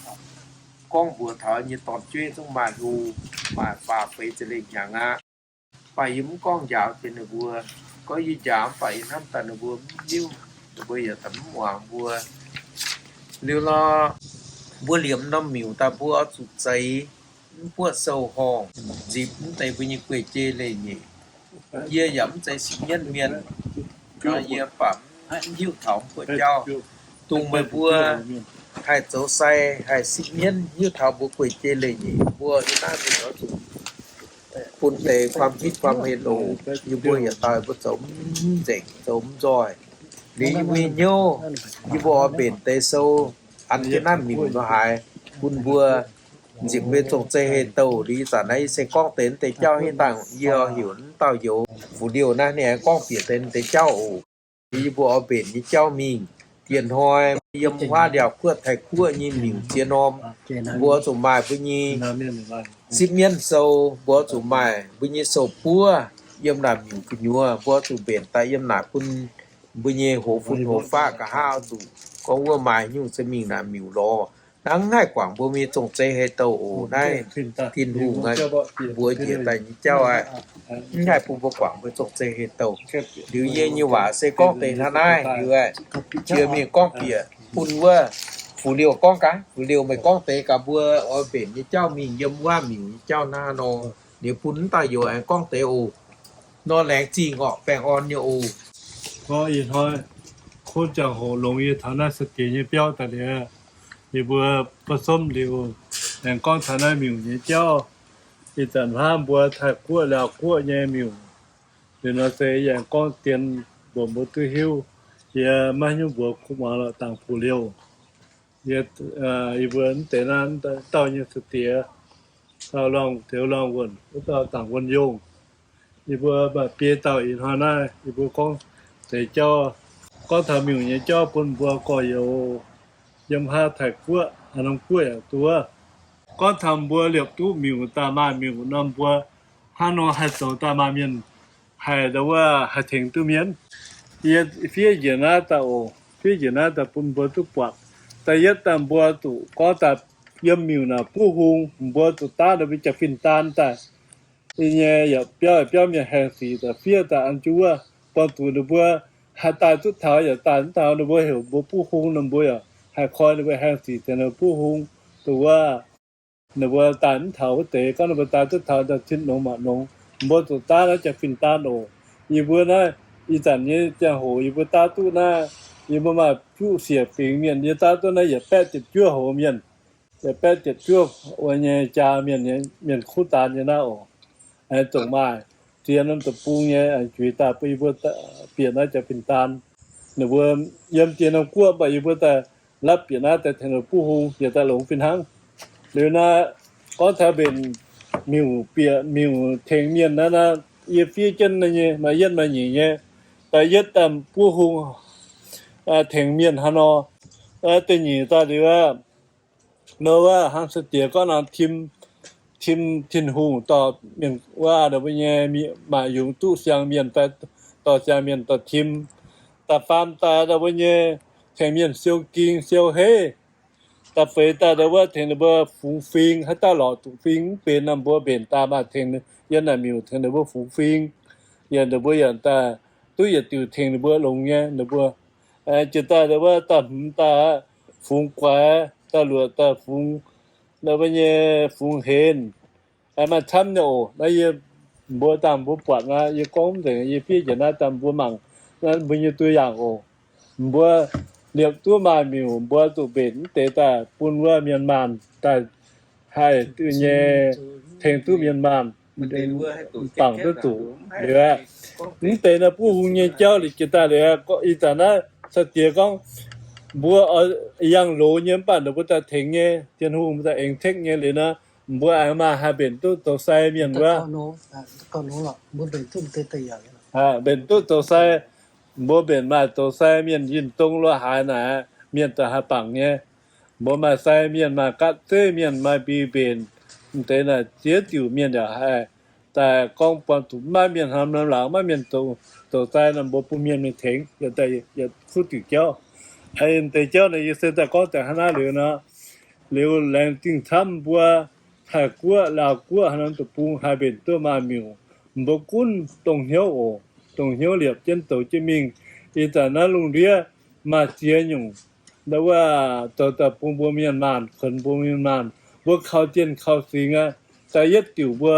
gorngv mbuox taux nyei dorn-jueiv zungv maaih hlo, maaih faah feix ziepc lengh hnyangx aqv. Mv baac yie mv gorngv njaaux jiex ninh mbuo. Gorngv yie njaaux mv baac yie hnamv daaih ninh mbuo mv hiuv, ninh mbuo yaac daaih mv muangx mbuo. Liuz lorz mbuo liemh norm miuc daaih mbuo oix zuqc zeix mv buoqv sou horngh nzipc mv deix mbuo nyei guei-jei leiz-nyeic. Yie yaac mv zeiz sipv mienv mienh, nor yie mv baac mv hiuv taux mv buoqv jauv. Dongh meih mbuo haih zoux sai, haih sipv mienv, hiuv taux mbuo guei-jei leiz-nyeic, mbuo yie naaiv mingh oix zuqc bun deix ความคิด ความเห็น oc. Yie mbuo yietc dauh mbuo zoux mv nzengc, zoux mv nzoih. Liuz yie mbuo nyei hnyouv, yie mbuo oix mbenc deix sou an jienv naaiv miuc nor haaix, bun mbuo nzipc mbuo nyei zong-zei heh douh. Liuz ih zanc naaiv yie se gorngv deix naaiv deix jauv hnangv dangh yie oix heuc naaiv dauh youz Fu-Liouh naaiv ninh aengx gorngv bieqc deix naaiv deix jauv oc. Liuz yie mbuo oix mbenc nyei jauv mingh. Dieh hnoi yiem wuov ndiangx-guoqv Taiv-Guoqv nyei miuc ziex norm, mbuo zuqc maaih mbuo nyei sipv mienv sou, mbuo zuqc maaih mbuo nyei sou-buov yiem naaic miuc gu'nyuoz, mbuo zuqc mbenc daaih yiem naaic bun mbuo nyei hoz fun hoz faqv nqa'haav oix zuqc gorngv wuov maaih nyungc se mingh naaic miuc lorz. Hnangv mv haih guangc mbuo nyei zong-zei heh douh oc. Naaiv Tin-Hungh mbuox njiec daaih nyei jauv aqv. Mv haih bun mbuo guangc mbuo zong-zei heh douh. Liuz yie nyei waac se gorngv deix hnangv naaiv. Liuz aeqv, jiex mingh gorngv bieqc bun wuov Fu-Liouh gorngv gaax. Fu-Liouh meih gorngv deix gaax, mbuo oix mbenc nyei jauv mingh yiem wuov miuc nyei jauv naaiv nor. Liuz bun naaiv dauh youz aengx gorngv deix oc. Nor laengz zingh orqc, baengh orn nyei oc. Gorngv ih hnoi kuv ziangh hoc longx yie taux naaiv sa'diex nyei biauv daaih liuz, yie mbuo ba'somv liuz, aengx gorngv taux naaiv miuc nyei jauv. Ih zanc hnamv mbuo Taiv-Guoqv, Laauv-Guoqv nyei miuc, liuz nor se yie aengx gorngv dien mbuox mbuo duqv hiuv. Yie maiv hiuv mbuox kuv muangx lorqc, dangc Fu-Liouh. Yie, yie mbuo mv deix naaiv dauh nyei sa'diex, dauh Luangh, Teux Luangh Wuonh, wuov dauh dangc Wuonh Yongh. Yie mbuo maaih biei dauh ih hnoi naaiv, yie mbuo gorngv deix jauv, gorngv taux miuc nyei jauv bun mbuo gorx-youz yiem haav Taiv-Guoqv, haaix norm guoqv yaac duqv. Gorngv taux mbuo liepc duqv miuc daaih maaih miuc norm mbuo hnangv nor haih zoux daaih maaih mienh haih ndau wuov haih tengx duqv mienh. Yie fiev njiec naaiv daaih oc, fiev njiec naaiv daaih bun mbuo duqv buatc. Da'yietv daaih mbuo zuqc gorngv daaih yiem miuc naaic buov hung, mbuo zuqc daav ninh mbuo jaa-fin daan daaih. Yie nyei yaac biauv biauv mienh haengh sic daaih fiev daaih an jienv wuov, buangh zuqc ninh mbuo haih daaih duqv taux yaac daaih mv taux, ninh mbuo heuc mbuo buov hung, ninh mbuo yaac haih koi ninh mbuo haengh sic tengx ninh mbuo buov hung. Dongh wuov ninh mbuo daaih mv taux wuov deix, gorngv ninh mbuo daaih duqv taux daaih cin nongx mangc nongx, mbuo zuqc daav naaiv jaa-fin daan oc. Yie mbuo naaiv ih zanc nyei ziangh hoc yie mbuo daav duqv naaiv, yie mbuo maaih juqv siec fingx mienh, yie daav duqv naaiv yietc baeqv ziepc juov hoz mienh, yietc baeqv ziepc juov wuov nyei jaa mienh, mienh kuv daan nyei naaiv oc. Aengx zongc maaih ziex norm deic-bung nyei aengx juix daaih bun yie mbuo bieqc naaiv jaa-fin daan. Ninh mbuo yiem ziex norm guoqv, mv baac yie mbuo daaih lapv bieqc naaiv daaih tengx ninh buov hung, bieqc daaih longx fih hnangv. Liuz naaiv gorngv taux mbenc miuc, bieqc miuc tengx mienh naaiv, naaiv yie fiev jienv naaiv nyei maaih yietv maaih nyeic nyei. Da'yietv daaih buov hung tengx mienh hnangv nor. Da'nyeic daaih liuz aqv, nor wuov hnangv se diex gorngv nor tim tim Tin-Hungh dorh mienh wuov, mbuo nyei maaih yungz duqv siang-mienh fai dorh siang-mienh dorh tim. Da'faam daaih mbuo nyei tengx mienh siou ging siou heiv. Da'feix daaih wuov tengx ninh mbuo fungx fing, haaix dauh lorz zuqc fing mv benx nor, mbuo mbenc daaih maaih tengx yiem naaic miuc tengx ninh mbuo fungx fing. Yaac ninh mbuo yaac daaih duqv yietc diuc tengx ninh mbuo longx nyei ninh mbuo. Jiex daaih wuov da'hmz daaih fungx guaix, da'luoqc daaih fungx, mbuo nyei fungx henv. Maaih camv nyei oc. Naaiv yie mbuo dangh mbuo buatc naaiv, yie gorngv nzengc, yie fiev njiec naaiv dangh mbuo mangc, mbuo nyei ตัวอย่าง oc. Mbuo liepc duqv maaih miuc, mbuo zuqc mbenc mv deix daaih bun wuov mienh maanh daaih haih nyei tengx duqv mienh maanh, bangc duqv zuqc liuz aqv. Mv deix naaiv buov hung nyei jauv liuz jiex daaih liuz, ih zanc naaiv sai-diex gorngv mbuo oix yangh loz nyei mv baac ninh mbuo daaih tengx nyei, Tin-Hungh daaih aengx tekv nyei liuz nor, mbuo aengx maaih haih mbenc duqv zoux sai mienh wuov. Mbenc duqv zoux sai, mbuo mbenc maaih zoux sai mienh yinh dong lo haaix naaic, mienh daaih haih bangc nyei. Mbuo maaih sai mienh, maaih gaatv zeiv mienh, maaih mbi mbenc, mv deix naaic ziex diuc mienh yaac haih daaih gorngv buang zuqc maiv mienh hnamv norm laangz, maiv mienh zoux, zoux sai nor, mbuo bun mienh mingh tengx, yietc kuv diuc jauv. Mv deix jauv naaic yie se daaih gorngv daaih hnangv naaiv liuz nor, liuz laengz zingh camv mbuo Taiv Guoqv, Laauv Guoqv, haaix norm deic-bung haih mbenc duqv maaih miuc, mbuo gunv dongh hnyouv oc, dongh hnyouv liepc jienv zoux jienv mingh. Ih zanc naaiv lungh ndiev maaih ziex nyungc, ndau wuov zoux daaih bun mbuo mienh maanh, kuonx mbuo mienh maanh, mbuo kaux jienh kaux singx aqv. Da'yietv diuc mbuo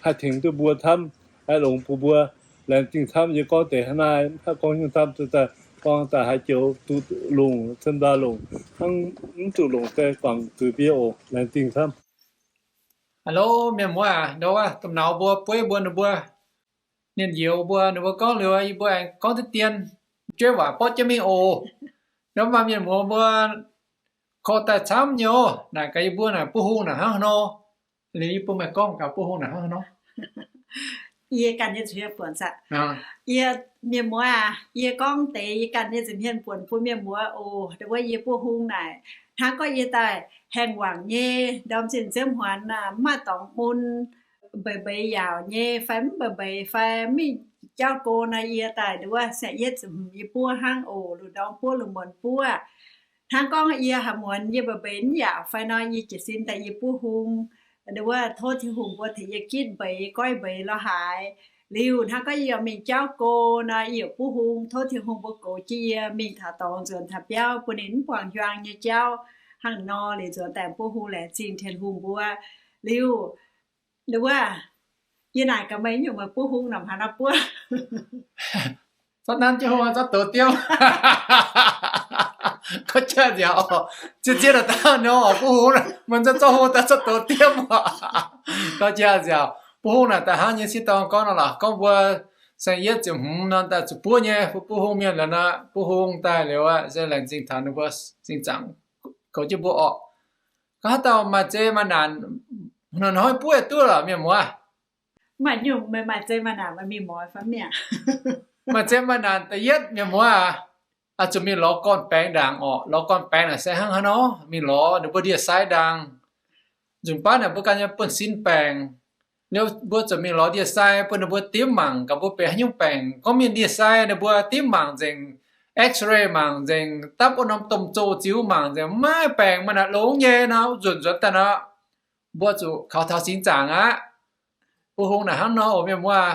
haih tengx duqv mbuo camv, haih longx bun mbuo. Laengz zingh camv, yie gorngv deix hnangv naaiv, mv haih gorngv nyungc camv, zuqc daaih gorngv daaih haaix joux duqv longc, cen nzauh longc, hnangv mv zuqc longc se guangc zuiz bie oc. Laengz zingh camv. Hello mienh muoz, ndau wuov domh nauz mbuo bueiv mbuo ninh mbuo, mienh youz mbuo ninh mbuo gorngv liuz yie mbuo aengx gorngv deix dien, jueiv waac borqv jienv mingh oc. Ndau maaih mienh muoz mbuo korv daaih camv nyei oc. Naaic gaax yie mbuo naaic buov hung naaic hnangv haaix nor. Liuz yie mbuo maaih gorngv gaax buov hung naaic hnangv haaix nor. Yie ganh nyei zuqc hienv buonc aqv. Yie, mienh muoz aac, yie gorngv deix yie ganh nyei zuqc hienv buonc bun mienh muoz oc. Ndau wuov yie buov hung naaic, hnangv gorngv yie daaih haengh wangc nyei ndorm zinh nziouv hmuanx, mv maaih dorngx mun, mbeix mbeix yaauc nyei fai mv mbeix mbeix fai mv mingh jauv go nor, yie daaih ndau wuov saeng-yietv ziepc hmz yie buov hnangv oc. Lungh ndorm buov lungh muonz buov. Hnangv gorngv yie haaix muonz yie mbeix mbeix mv yaauc fai nor, yie jiez sin daaih yie buov hung, ndau wuov tov Tin-Hungh mbuo tengx yie gitv mbeix goiv mbeix lorz haaix. Liuz hnangv gorngv yie mingh jauv go nor, yie yaac buov hung tov Tin-Hungh mbuo goux jienv yie mingh taux dorngx nzuonx taux biauv bun ninh mv buangh hiuang nyei jauv. Hnangv nor liuz nzuonx daaih buov hung laengz zingh Tin-Hungh mbuo. Liuz ndau wuov, yie naaic gaax meih nyungc, meih buov hung nor haaix nor buov? Zorqv nanv jienv hung, zorqv douz diemv. Gorngv jaax nziaauc, zien-zien daaih dangh nor buov hung, meih zorqv hung daaih zorqv douz diemv. Gorngv jaax nziaauc, buov hung naaic daaih hnangv nyei sieqv dorn gorngv nor lorqc, gorngv mbuo saeng-yietv ziepc hmz nor daaih zuqc buov nyei, mbuo buov hung mienh liuz nor, buov hung daaih liuz aqv, se laengz zingh taux ninh mbuo zinh zaangc goux jienv mbuo orqc. Gorngv haaix dauh maaih zei maaih naanc, hnoi-hnoi buov duqv lorqc mienh muoz. Maaih nyungc meih maaih zei maaih naanc meih mingh moix fai mv mi'aqv? Maaih zei maaih naanc da'yietv mienh muoz aac, zuqc mingh lorz gorn-baengx ndaangc orqc. Lorz gorn-baengx naaic se hnangv haaix nor, mingh lorz ninh mbuo ndie-sai ndaangc. Nzunc baav naaic mbuo ganh nyei buonv-sin baengc. Liuz mbuo zuqc mingh lorz ndie-sai bun ninh mbuo dimv mangc gaax mbuo benx haaix nyungc baengc. Gorngv mingh ndie-sai ninh mbuo dimv mangc nzengc, X-ray mangc nzengc, dapv wuov norm domh zoh ziux mangc nzengc, maiv baengc, maaih naaic longx nyei nor, nzuonx nzuonx daaih nor, mbuo zuqc kaux taux singx zaangc aqv. Buov hung naaic hnangv nor oc mienh muoz.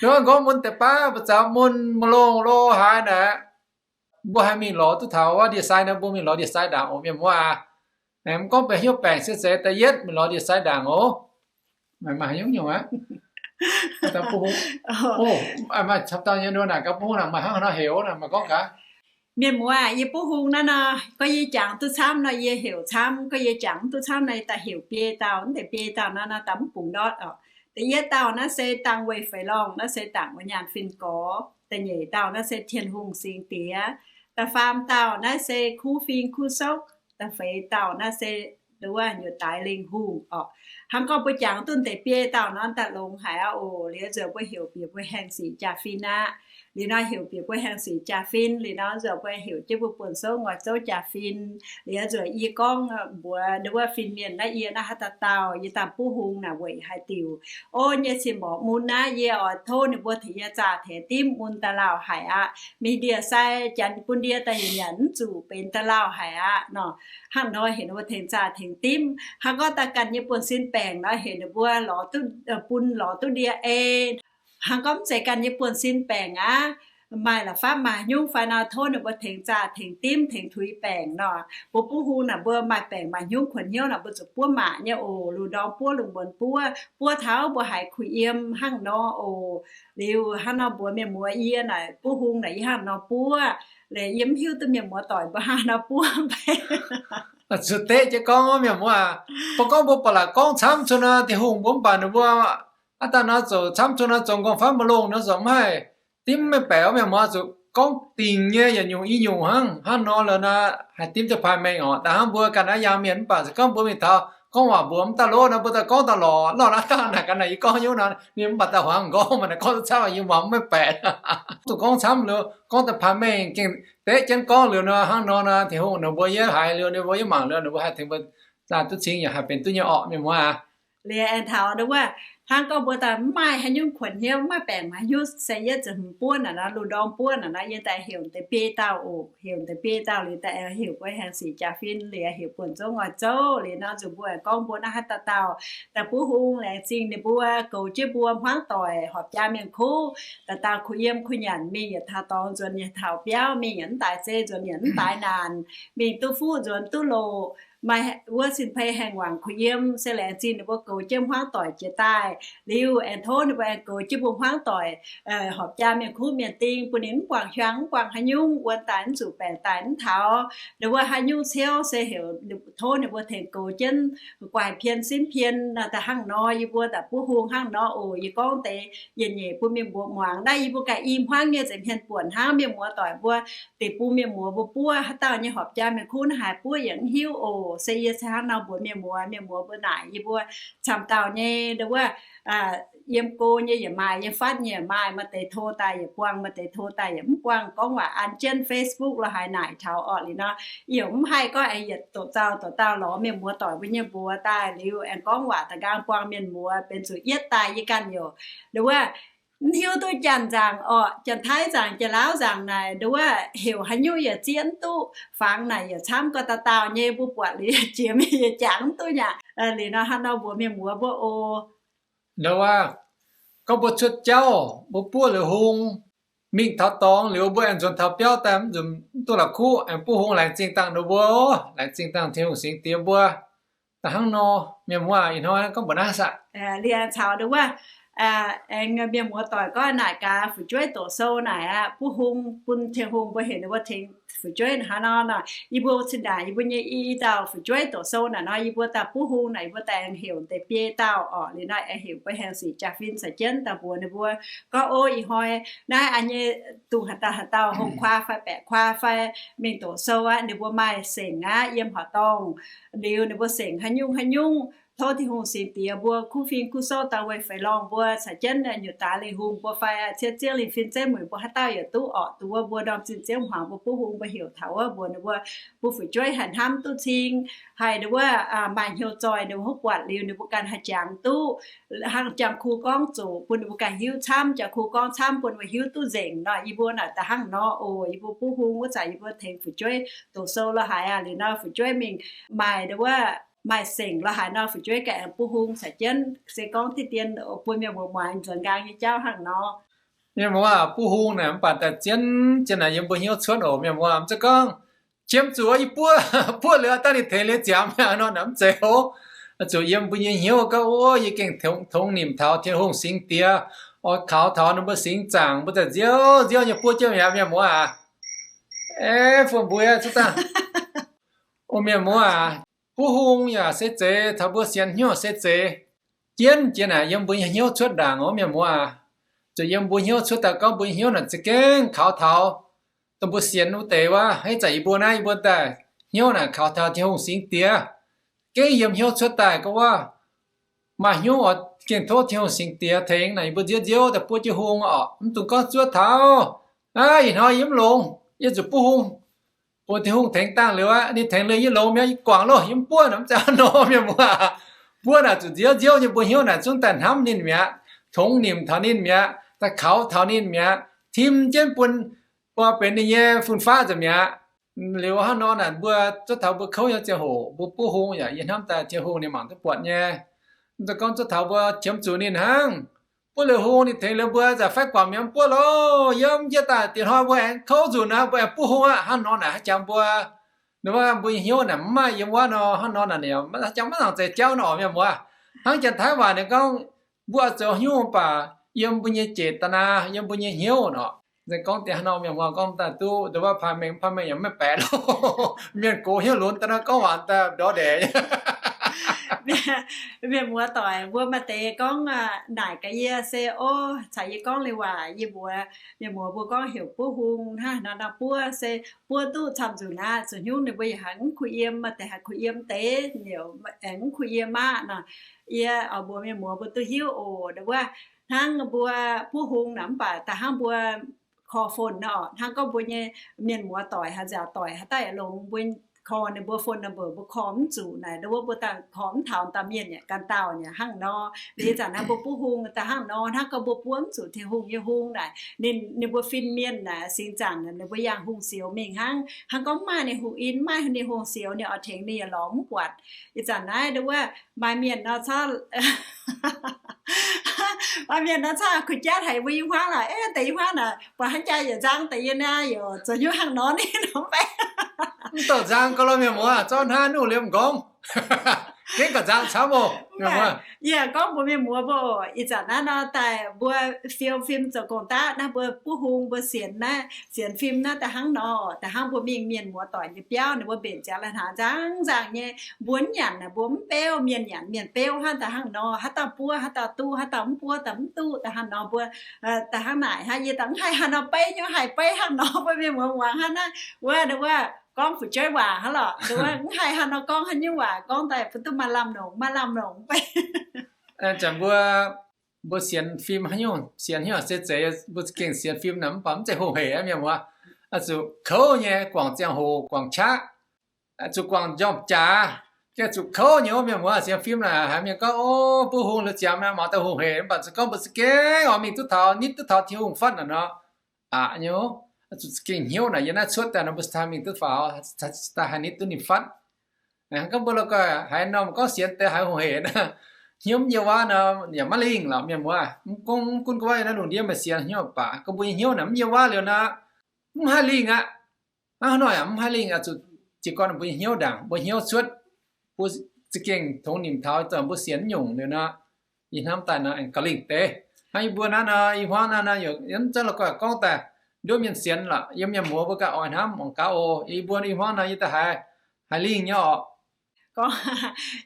Nor nqorngv mun deix baav mbuo zaux mun, mun longh lo haaix naaic, mbuo haih mingh lorz duqv taux wuov ndie-sai nor, mbuo mingh lorz ndie-sai ndaangc oc mienh muoz aac. Mv gorngv benx hnyouv baengc se zeiz da'yietv mingh lorz ndie-sai ndaangc oc. Maaih haaix nyungc nyungc aqv? Maaih camv dauh nyei nor naaic gaax buov hung naaic maaih hnangv haaix nor heuc naaic maaih gorngv gaax. Mienh muoz aac, yie buov hung naaiv nor, gorngv yie jangx duqv camv nor yie heuc camv, gorngv yie jangx mv duqv camv nor yie daaih heuc biei dauh. Mv deix biei dauh naaiv nor daaih mv bungx ndortv oc. Da'yietv dauh naaiv se dangh weih feix lorngh, naaiv se dangc wuov nyaanh fin-gorx. Da'nyeic dauh naaiv se Tin-Hungh singx diex. Da'faam dauh naaiv se kuv fing kuv sokv. Da'feix dauh naaiv se nduov nyutc daaix lingh hungh oc. Hnangv gorngv mbuo jangx duqv deix biei dauh nor daaih longx haic aqv oc. Liuz nzuonx mbuo heuc bieqc mbuo haengh sic jaa-fin aqv. Liuz nor heuc bieqc mbuo Haengh Sic jaa-fin. Liuz nor nzuonx mbuo heuc jienv mbuo buonv souv ngoi zouv jaa-fin. Liuz nzuonx yie gorngv mbuox ndau wuov fin-mienh naaiv, yie naaiv haaix dauh dauh, yie daaih buv hung naaic weic haaix diuc. Ov, nyei cin-mborqc mun naaiv, yie oix tov ninh mbuo tengx yie zaah tengx dimv mun da'lauh haic aqv. Mingh ndie-sai janx bun ndie daaih nyanc mv zuqc benx da'lauh haic aqv nor. Hnangv nor heuc ninh mbuo tengx zaah tengx dimv. Hnangv gorngv daaih ganh nyei buonv-sin baengc nor heuc ninh mbuo lorz duqv, bun lorz duqv ndie ei. Hnangv gorngv mv zeiz ganh nyei buonv-sin baengc aqv, maaih la'fapv maaih haaix nyungc fai nor, tov ninh mbuo tengx zaah tengx dimv tengx tuix baengc nor. Mbuo buv hung naaic mbuo maaih baengc maaih haaix nyungc kuonx hnyouv naaic mbuo zuqc buov maac nyei oc. Lungh ndorm buov, lungh muonz buov, buov taux mbuo haiz kuh yiem hnangv nor oc. Liuz hnangv nor mbuox mienh muoz yie naaic buv hung naaic yie hnangv nor buov. Liuz yie mv hiuv duqv mienh muoz doic mbuo hnangv nor buov mv bei. Zuqc deqv jienv gorngv mienh muoz aac, baac gorngv mbuo ba'laqc gorngv camv cuotv nor, Tin-Hungh mbuo mv baac ninh mbuo aav dangh nor zoux camv cuotv nor zoux nqorngv-famv ma'longh nor zoux mv haih dimv maiv baeqc. Mienh muoz zuqc gorngv dingc nyei yietc nyungc i nyungc hnangv. Hnangv nor lorqc nor, haih dimv duqv paaix mengh oc. Da'hnangv mbuo ganh naaiv yaangh mienh mv baac se gorngv mbuo mingh taux gorngv waac mbuox mv daaih lov nor, mbuo daaih gorngv daaih lorqc, lorqc naaiv dangh naaic ga'naaiv yie gorngv hnyouv nor, ninh mv baac daaih huangv gorngv, maaih naaic gorngv duqv camv yie muangx mv maiv baeqc. Duqv gorngv camv liuz, gorngv daaih paaix mengh gengh deqv jienv gorngv liuz nor, hnangv nor nor, Tin-Hungh ninh mbuo yie haiz liuz, ninh mbuo yie mangc liuz, ninh mbuo haih tengx mbuo zaah duqv cing yaac haih benx duqv nyei orqc, mienh muoz aac. Liuz aengx taux ndau wuov, hnangv gorngv mbuo daaih mv maaih haaix nyungc kuonx hnyouv, mv maaih baengc maaih haaix nyungc, se yietv ziepc hmz buov naaic nor, lungh ndorm buov naaic nor, yie daaih heuc deix biei dauh oc. Heuc deix biei dauh liuz daaih aengx heuc mbuo Haengh Sic jaa-fin liuz, heuc buonv zouv ngoi zouv liuz nor, nzunc mbuo aengx gorngv mbuo naaiv haaix dauh dauh daaih buv hung. Laengz zingh ninh mbuo goux jienv mbuo hmuangv doic horpc jaa mienh kuv, dauh dauh kuh yiem kuh nyanc, mingh yietc taux dorngx nzuonx yietc taux biauv, mingh yietc mv daaix zei nzuonx yietc mv daaix naanc, mingh duqv fuqv nzuonx duqv loz, maaih wuov sin-peix haengh wangc kuh yiem. Se laengz zingh ninh mbuo goux jienv hmuangv doic jiex daaih liuz, aengx tov ninh mbuo aengx goux jienv mbuo hmuangv doic horpc jaa mienh kuv mienh ding, bun ninh mv buangh hiuang, mv buangh haaix nyungc, wuonx daaih mv zuqc, baengc daaih mv taux. Ninh mbuo haaix nyungc ciouv se heuc tov ninh mbuo tengx goux jienv guaix pien simv pien. Naaiv da'hnangv nor yie mbuo daaih buv hung hnangv nor oc. Yie gorngv deix yietc nyeic bun mienh muoz muangx. Naaiv yie mbuo ganh i hmuangv nyei nza'hmien buonc hnangv. Mienh muoz doic mbuo deix bun mienh muoz mbuo buov haaix dauh nyei horpc jaa mienh kuv naaiv haaix buov yaac mv hiuv oc. Se yie se hnangv nor mbuox mienh muoz, mienh muoz mbuo naaic yie mbuo camv dauh nyei ndau wuov, yiem go nyei yaac maaih, yiem fatv nyei yaac maaih, maaih deix to daaih yaac buangh, maaih deix to daaih yaac mv buangh. Gorngv waac an jienv Facebook la'haaix naaic taux orqc liuz nor, yie yaac mv haih gorngv aengx yietc doqc zaux doqc dauh lorz mienh muoz doic mbuo nyei mbuox daaih liuz aengx gorngv waac da'nqaang buangh mienh muoz benx zuqc yietv daaih yie ganh youc ndau wuov mv hiuv duqv Janx nzaangc orqc, Janx-Taiv nzaangc, Janx-Laauv nzaangc naaic ndau wuov heuc haaix nyungc yaac zieqv mv duqv, fangx naaic yaac camv gau dauh dauh nyei, mbuo buatc liuz jiex mingh yaac jangx mv duqv nyanc. Liuz nor hnangv nor mbuox mienh muoz mbuo oc. Ndau wuov, gorngv mbuo cuotv jauv, mbuo buov liuz hung, mingh taux dorngx liuz mbuo aengx nzuonx taux biauv daaih mv nzunc mv duqv la'kuqv, aengx buov hung laengz zingh dangh ninh mbuo, laengz zingh dangh Tin-Hungh singx diex mbuo. Da'hnangv nor, mienh muoz aac, ih hnoi gorngv mbuox naaiv saah? Liuz caux ndau wuov, aengx mienh muoz doic gorngv naaic gaax fu'jueiv doqc sou naaic aqv, buov hung bun Tin-Hungh mbuo heuc ninh mbuo tengx fu'jueiv hnangv nor nor. Yie mbuo cin ndaangc yie mbuo nyei i dauh fu'jueiv doqc sou naaic nor, yie mbuo daaih buov hung naaic, yie mbuo daaih aengx heuc deix biei dauh orqc. Liuz naaiv aengx heuc mbuo Haengh Sic jaa-fin caux jienv daaih mbuox ninh mbuo gorngv, o, ih hnoi naaiv a'nyei dungh haaix dauh haaix dauh hong kuaa fai baeqc kuaa fai mingh doqc sou aqv, ninh mbuo maaih sengc aqv yiem horqc dorngh. Liuz ninh mbuo sengc haaix nyungc haaix nyungc, tov Tin-Hungh singx diex mbuo kuv fing kuv souv daaih weic feix lorngh mbuo caux jienv nyutc daaix lingh hungh mbuo fai ciev ziouv lingh fin zeiv mueic mbuo haaix dauh yaac duqv orqc. Duqv wuov mbuo ndorm zinh ziouv hmuangx mbuo buov hung mbuo heuc taux wuov mbuox ninh mbuo, mbuo fu'jueiv haih hnamv duqv cing, haih ninh wuov maaih hnyouv zoih ninh wuov buatc liuz ninh mbuo ganh haih jangx duqv. Hnangv jangx kuh gorngv zoqc bun ninh mbuo ganh hiuv camv, jangx kuh gorngv camv bun ninh mbuo hiuv duqv nzengc nor. Yie mbuo naaic da'hnangv nor oc. Yie mbuo buov hung wuov zanc yie mbuo tengx fu'jueiv doqc sou la'haaix aqv. Liuz nor fu'jueiv mingh maaih wuov maaih sengc la'haaix nor, fu'jueiv ganh aengx buov hung caux jienv. Se gorngv diqv dien bun mienh muoz muangx nzuonx nqaang nyei jauv hnangv nor. Mienh muoz, buov hung naaic mv baac daaih zien jienv naaic yiem mbuo hnyouv cuotv oc. Mienh muoz, mv zeiz gorngv qiemx zuqc yie buov, buov liuz dangh ninh tengx liuz ziangx mi'aqv nor, mv zeiz oc. Zuqc yiem mbuo nyei hnyouv gorngv, o, yie gengh tongx nimc taux Tin-Hungh singx diex, oix kaux taux ninh mbuo singx zaangc, mbuo daaih nziouv nziouv nyei buov jienv mi'aqv, mienh muoz aac. E, fu mbuo cuotv dangh, o, mienh muoz aac, buov hung yaac se zeiz, taux mbuo sienx hnyouv se zeiz, jienv jiex naaic yiem mbuo nyei hnyouv cuotv ndaangc oc, mienh muoz aac. Zuqc yiem mbuo hnyouv cuotv daaih gorngv mbuo nyei hnyouv naaic za'gengh kaux taux dongh mbuo sienx wuov deix wuov. Hnangv ih zanc yie mbuo naaiv, yie mbuo daaih hnyouv naaic kaux taux Tin-Hungh singx diex, gengh yiem hnyouv cuotv daaih gorngv wuov, maaih hnyouv oix gengh tov Tin-Hungh singx diex tengx naaic yie mbuo nziouv nziouv daaih buov jienv hung oc. Mv dungx gorngv zuov taux Aav, ih hnoi yie mv longx, yie zuqc buov hung. Bun Tin-Hungh tengx dangh liuz aqv. Ninh tengx liuz yie longx mi'aqv, yie guangc loh, yie mv buov naaic, mv zeiz haaix nor, mienh muoz. Buov naaic zuqc nziouv nziouv nyei, mbuo hnyouv naaic zungv daaih hnamv ninh mi'aqv, tongx nimc taux ninh mi'aqv, daaih kaux taux ninh mi'aqv, tim jienv bun, bun benx ninh nyei fun-faqv nzengc mi'aqv. Liuz hnangv nor naaic, mbuo zuov taux mbuo kouv nyei ziangh hoc mbuo buov hung yaac yie hnamv daaih Tin-Hungh ninh mangc duqv buatc nyei. Mv zeiz gorngv zuov taux mbuo qiemx zuqc ninh hnangv. Buov liuz hung ninh tengx liuz mbuo nzaac faix guangc mi'aqv, mv buov loh, yiem jiex daaih dieh hnoi mbuo aengx kouv nzunc aqv, mbuo aengx buov hung aqv. Hnangv nor naaic haaix jangx mbuo, ninh mbuo hnyouv naaic mv maaih yiem wuov nor, hnangv nor naaic ninh haaix jangx maiv nangc zeiz jauv nor, mienh muoz. Hnangv janx-taiv waac ninh gorngv, mbuo oix zoux haaix nyungc baac yiem mbuo nyei jeic da'naaiv, yiem mbuo nyei hnyouv nor. Nzengc gorngv deix hnangv nor, mienh muoz, gorngv daaih duqv ndongc wuov, paan mengh paan mengh yaac maiv baeqc loh. Mienh gox hnyouv lunx daaih nor gorngv waac daaih ndortv ndeic. Mienh muoz doic, mbuo maaih deix gorngv naaic gaax yie se, o, caux yie gorngv liuz waac, yie mbuox mienh muoz mbuo gorngv heuc buov hung hnangv nor, nor buov se buov duqv camv nzunc aqv. Zuqc hnyouv ninh mbuo yaac haiz mv kuh yiem, maaih deix haiz kuh yiem deix, liuz mv kuh yiem aqv nor. Yie oix mbuox mienh muoz mbuo duqv hiuv oc. Ndongc wuov, hnangv mbuo buov hung naaic mv baac da'hnangv mbuo call phone nor, hnangv gorngv mbuo nyei mienh muoz doic haaix nziaauc doic haaix dauh yaac longx, mbuo call ninh mbuo phone number, mbuo call mv zuqc naaic, ndongc wuov mbuo daaih call mv taux dauh mienh yaac ganh dauh nyei hnangv nor. Liuz ih zanc naaiv mbuo buov hung da'hnangv nor, hnangv gorngv mbuo buov mv zuqc Tin-Hungh nyei hung naaic, ninh, ninh mbuo fin-mienh naaic, singx zaangc naaic, ninh mbuo yangh hungh sioux mingh hnangv. Hnangv gorngv mv maaih ninh hungh in, mv maaih ninh hungh sioux, ninh oix tengx ninh yaac lorz mv buatc. Ih zanc naaiv ndongc wuov maaih mienh nor corc, maaih mienh nor corc kuh jatv haic mbuo i hmuangv lorqc, deix i hmuangv naaic buatc hnangv jaa yietc nzang deix yie naaiv yaac zoux hnyouv hnangv nor ninh nor mv baac mv douh nzang gauh lorqc, mienh muoz, zorqv hnangv nuqv liemh m'nqorngv. Gengh gauh nzang camv oc, mienh muoz. Yie gorngv mbuox mienh muoz mbuo oc, ih zanc naaiv nor daaih mbuo film, film zoux gong-daqv naaiv, mbuo buov hung, mbuo sienx naaiv, sienx film naaiv da'hnangv nor, da'hnangv mbuo mingh mienh muoz doic nyei biauv, ninh mbuo mbenc ziangx lai-hnaangx nzangv nzangc nyei, mbuo mv nyanc naaic mbuo mv beuv, mienh nyanc mienh beuv hnangv da'hnangv nor, haaix dauh buov haaix dauh duqv, haaix dauh mv buov daaih mv duqv da'hnangv nor mbuo, da'hnangv naaic hnangv. Yie daaih mv haih haaix nor beiv nyei, haiz beiv hnangv nor mbuo mienh muoz muangx hnangv naaiv. Wuov, wuov gorngv fu'jueiv waac hnangv lorqc, wuov mv haih haaix nor gorngv haaix nyungc waac, gorngv daaih bun duqv maaih lamh longc, maaih lamh longc beiv. Zanc mbuo, mbuo sienx film haaix nyungc, sienx haaix nyungc se zeiz, mbuo za'gengh sienx film naaic mv baac mv zeiz hungh heic aqv, mienh muoz. Zuqc kouv nyei guangc ziangh hoc, guangc qaqv, zuqc guangc njormh jaax, zuqc kouv nyei wuov, mienh muoz. Sienx film naaic haiz mienh gorngv, o, buov hung liuz ziangx naaic mangc daaih hungh heic, mv baac se gorngv mbuo za'gengh oix mingh duqv taux, nitv duqv taux Tin-Hungh fatv naaic nor, aqc nyei, zuqc za'gengh hnyouv naaic yiem naaiv cuotv daaih nor, mbuo cingx daaih mingh duqv faaux, cingx daaih haih nitv duqv ninh fatv. Hnangv gorngv mbuo la'guaih haiz norm gorngv sienx deix haiz hungh heic nor, hnyouv mv yiem wuov nor, yaac maiv lingh lorqc, mienh muoz. Mv gunv, mv gunv gorngv naaiv lungh ndiev meih sienx hnyouv baac, gorngv mbuo nyei hnyouv naaic mv yiem wuov liuz nor, mv haih lingh aqv. Hnangv haaix nor yaac mv haih lingh aqv. Zuqc jiez gorn mbuo nyei hnyouv ndaangc, mbuo hnyouv cuotv, mbuo za'gengh tongx nimc taux zoux mbuo sienx nyungc liuz nor, yie hnamv daaih nor aengx gauh lingh deix. Hnangv yie mbuo naaiv nor, i hmuangv naaiv nor, yaac mv zeiz la'guaih gorngv daaih nduov mienh sienx lorqc. Yiem mienh muoz mbuo ganh oix hnamv muangx gaax oc. Yie mbuo i hmuangv nor yie daaih haiz, haiz lingh nyei orqc. Gorngv,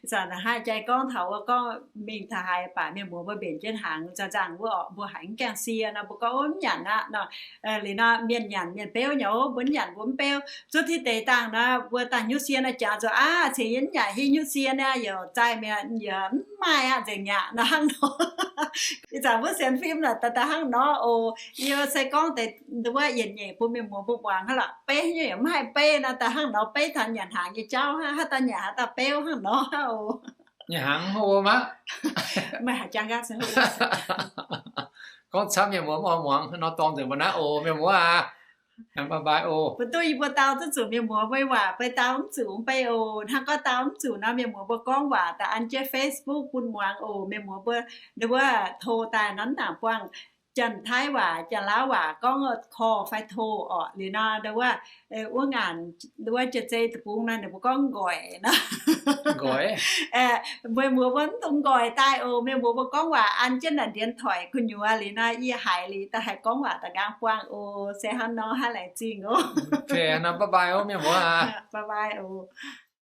ih zanc haih jai gorngv taux wuov gorngv mingh taux haaix baac mienh muoz mbuo mbenc jienv hnaangx nzangc-nzangc wuov orqc, mbuo haiz mv gaengh sie nor, mbuo gorngv, o, mv nyanc aqv nor. Liuz nor mienh nyanc mienh beuv nyei, mbuo mv nyanc mbuo mv beuv. Zuov tiv deix dangh nor, mbuo dangh hnyouv sie nor, jangx zuqc aav, cingx yie mv nyanc haaix nyungc sie naaic, yaac zaaih mi'aqv, yaac mv maaih aqv, nzengc mi'aqv nor hnangv nor. Ih zanc mbuo sienx film naaic daaih hnangv nor oc. Yie se gorngv deix wuov yietc nyeic bun mienh muoz mbuo muangx hnangv lorqc. Beiv haaix nyungc yaac mv haih beiv nor, daaih hnangv nor beiv taux nyanc hnaangx nyei jauv hnangv, haaix dauh nyanc haaix dauh beuv hnangv nor oc. Nyanc hnaangx hov maiv, meih haiz jangv gaav se hov. Gorngv camv mienh muoz mv oix muangx nor, dorng nzengc mbuo naaiv oc, mienh muoz aac. Bye bye oc. Mbuo duqv yie mbuo dau duqv zuqc mienh muoz mbuo waac, beiv dau mv zuqc mv bei oc. Hnangv gorngv dau mv zuqc nor, mienh muoz mbuo gorngv waac daaih an jienv Facebook bun muangx oc. Mienh muoz mbuo, ndau wuov to daaih nor, mv nangc buangh Janx-Taiv waac, Janx-Lauv waac gorngv call fai to orqc. Liuz nor ndau wuov, wuov ngaanc, ndau wuov Jiex Zei deic-bung nor ninh mbuo gorngv nqoic nor. Mbuo mienh muoz mbuo mv dungx nqoic daaih oc. Mienh muoz mbuo gorngv waac an jienv naaic ndienx toic gu'nyuoz liuz nor, yie haiz liuz daaih haih gorngv waac daaih nqaang buangh oc. Se hnangv nor, hnangv laengz zingh oc. Bye bye oc, mienh muoz aac. Bye bye oc.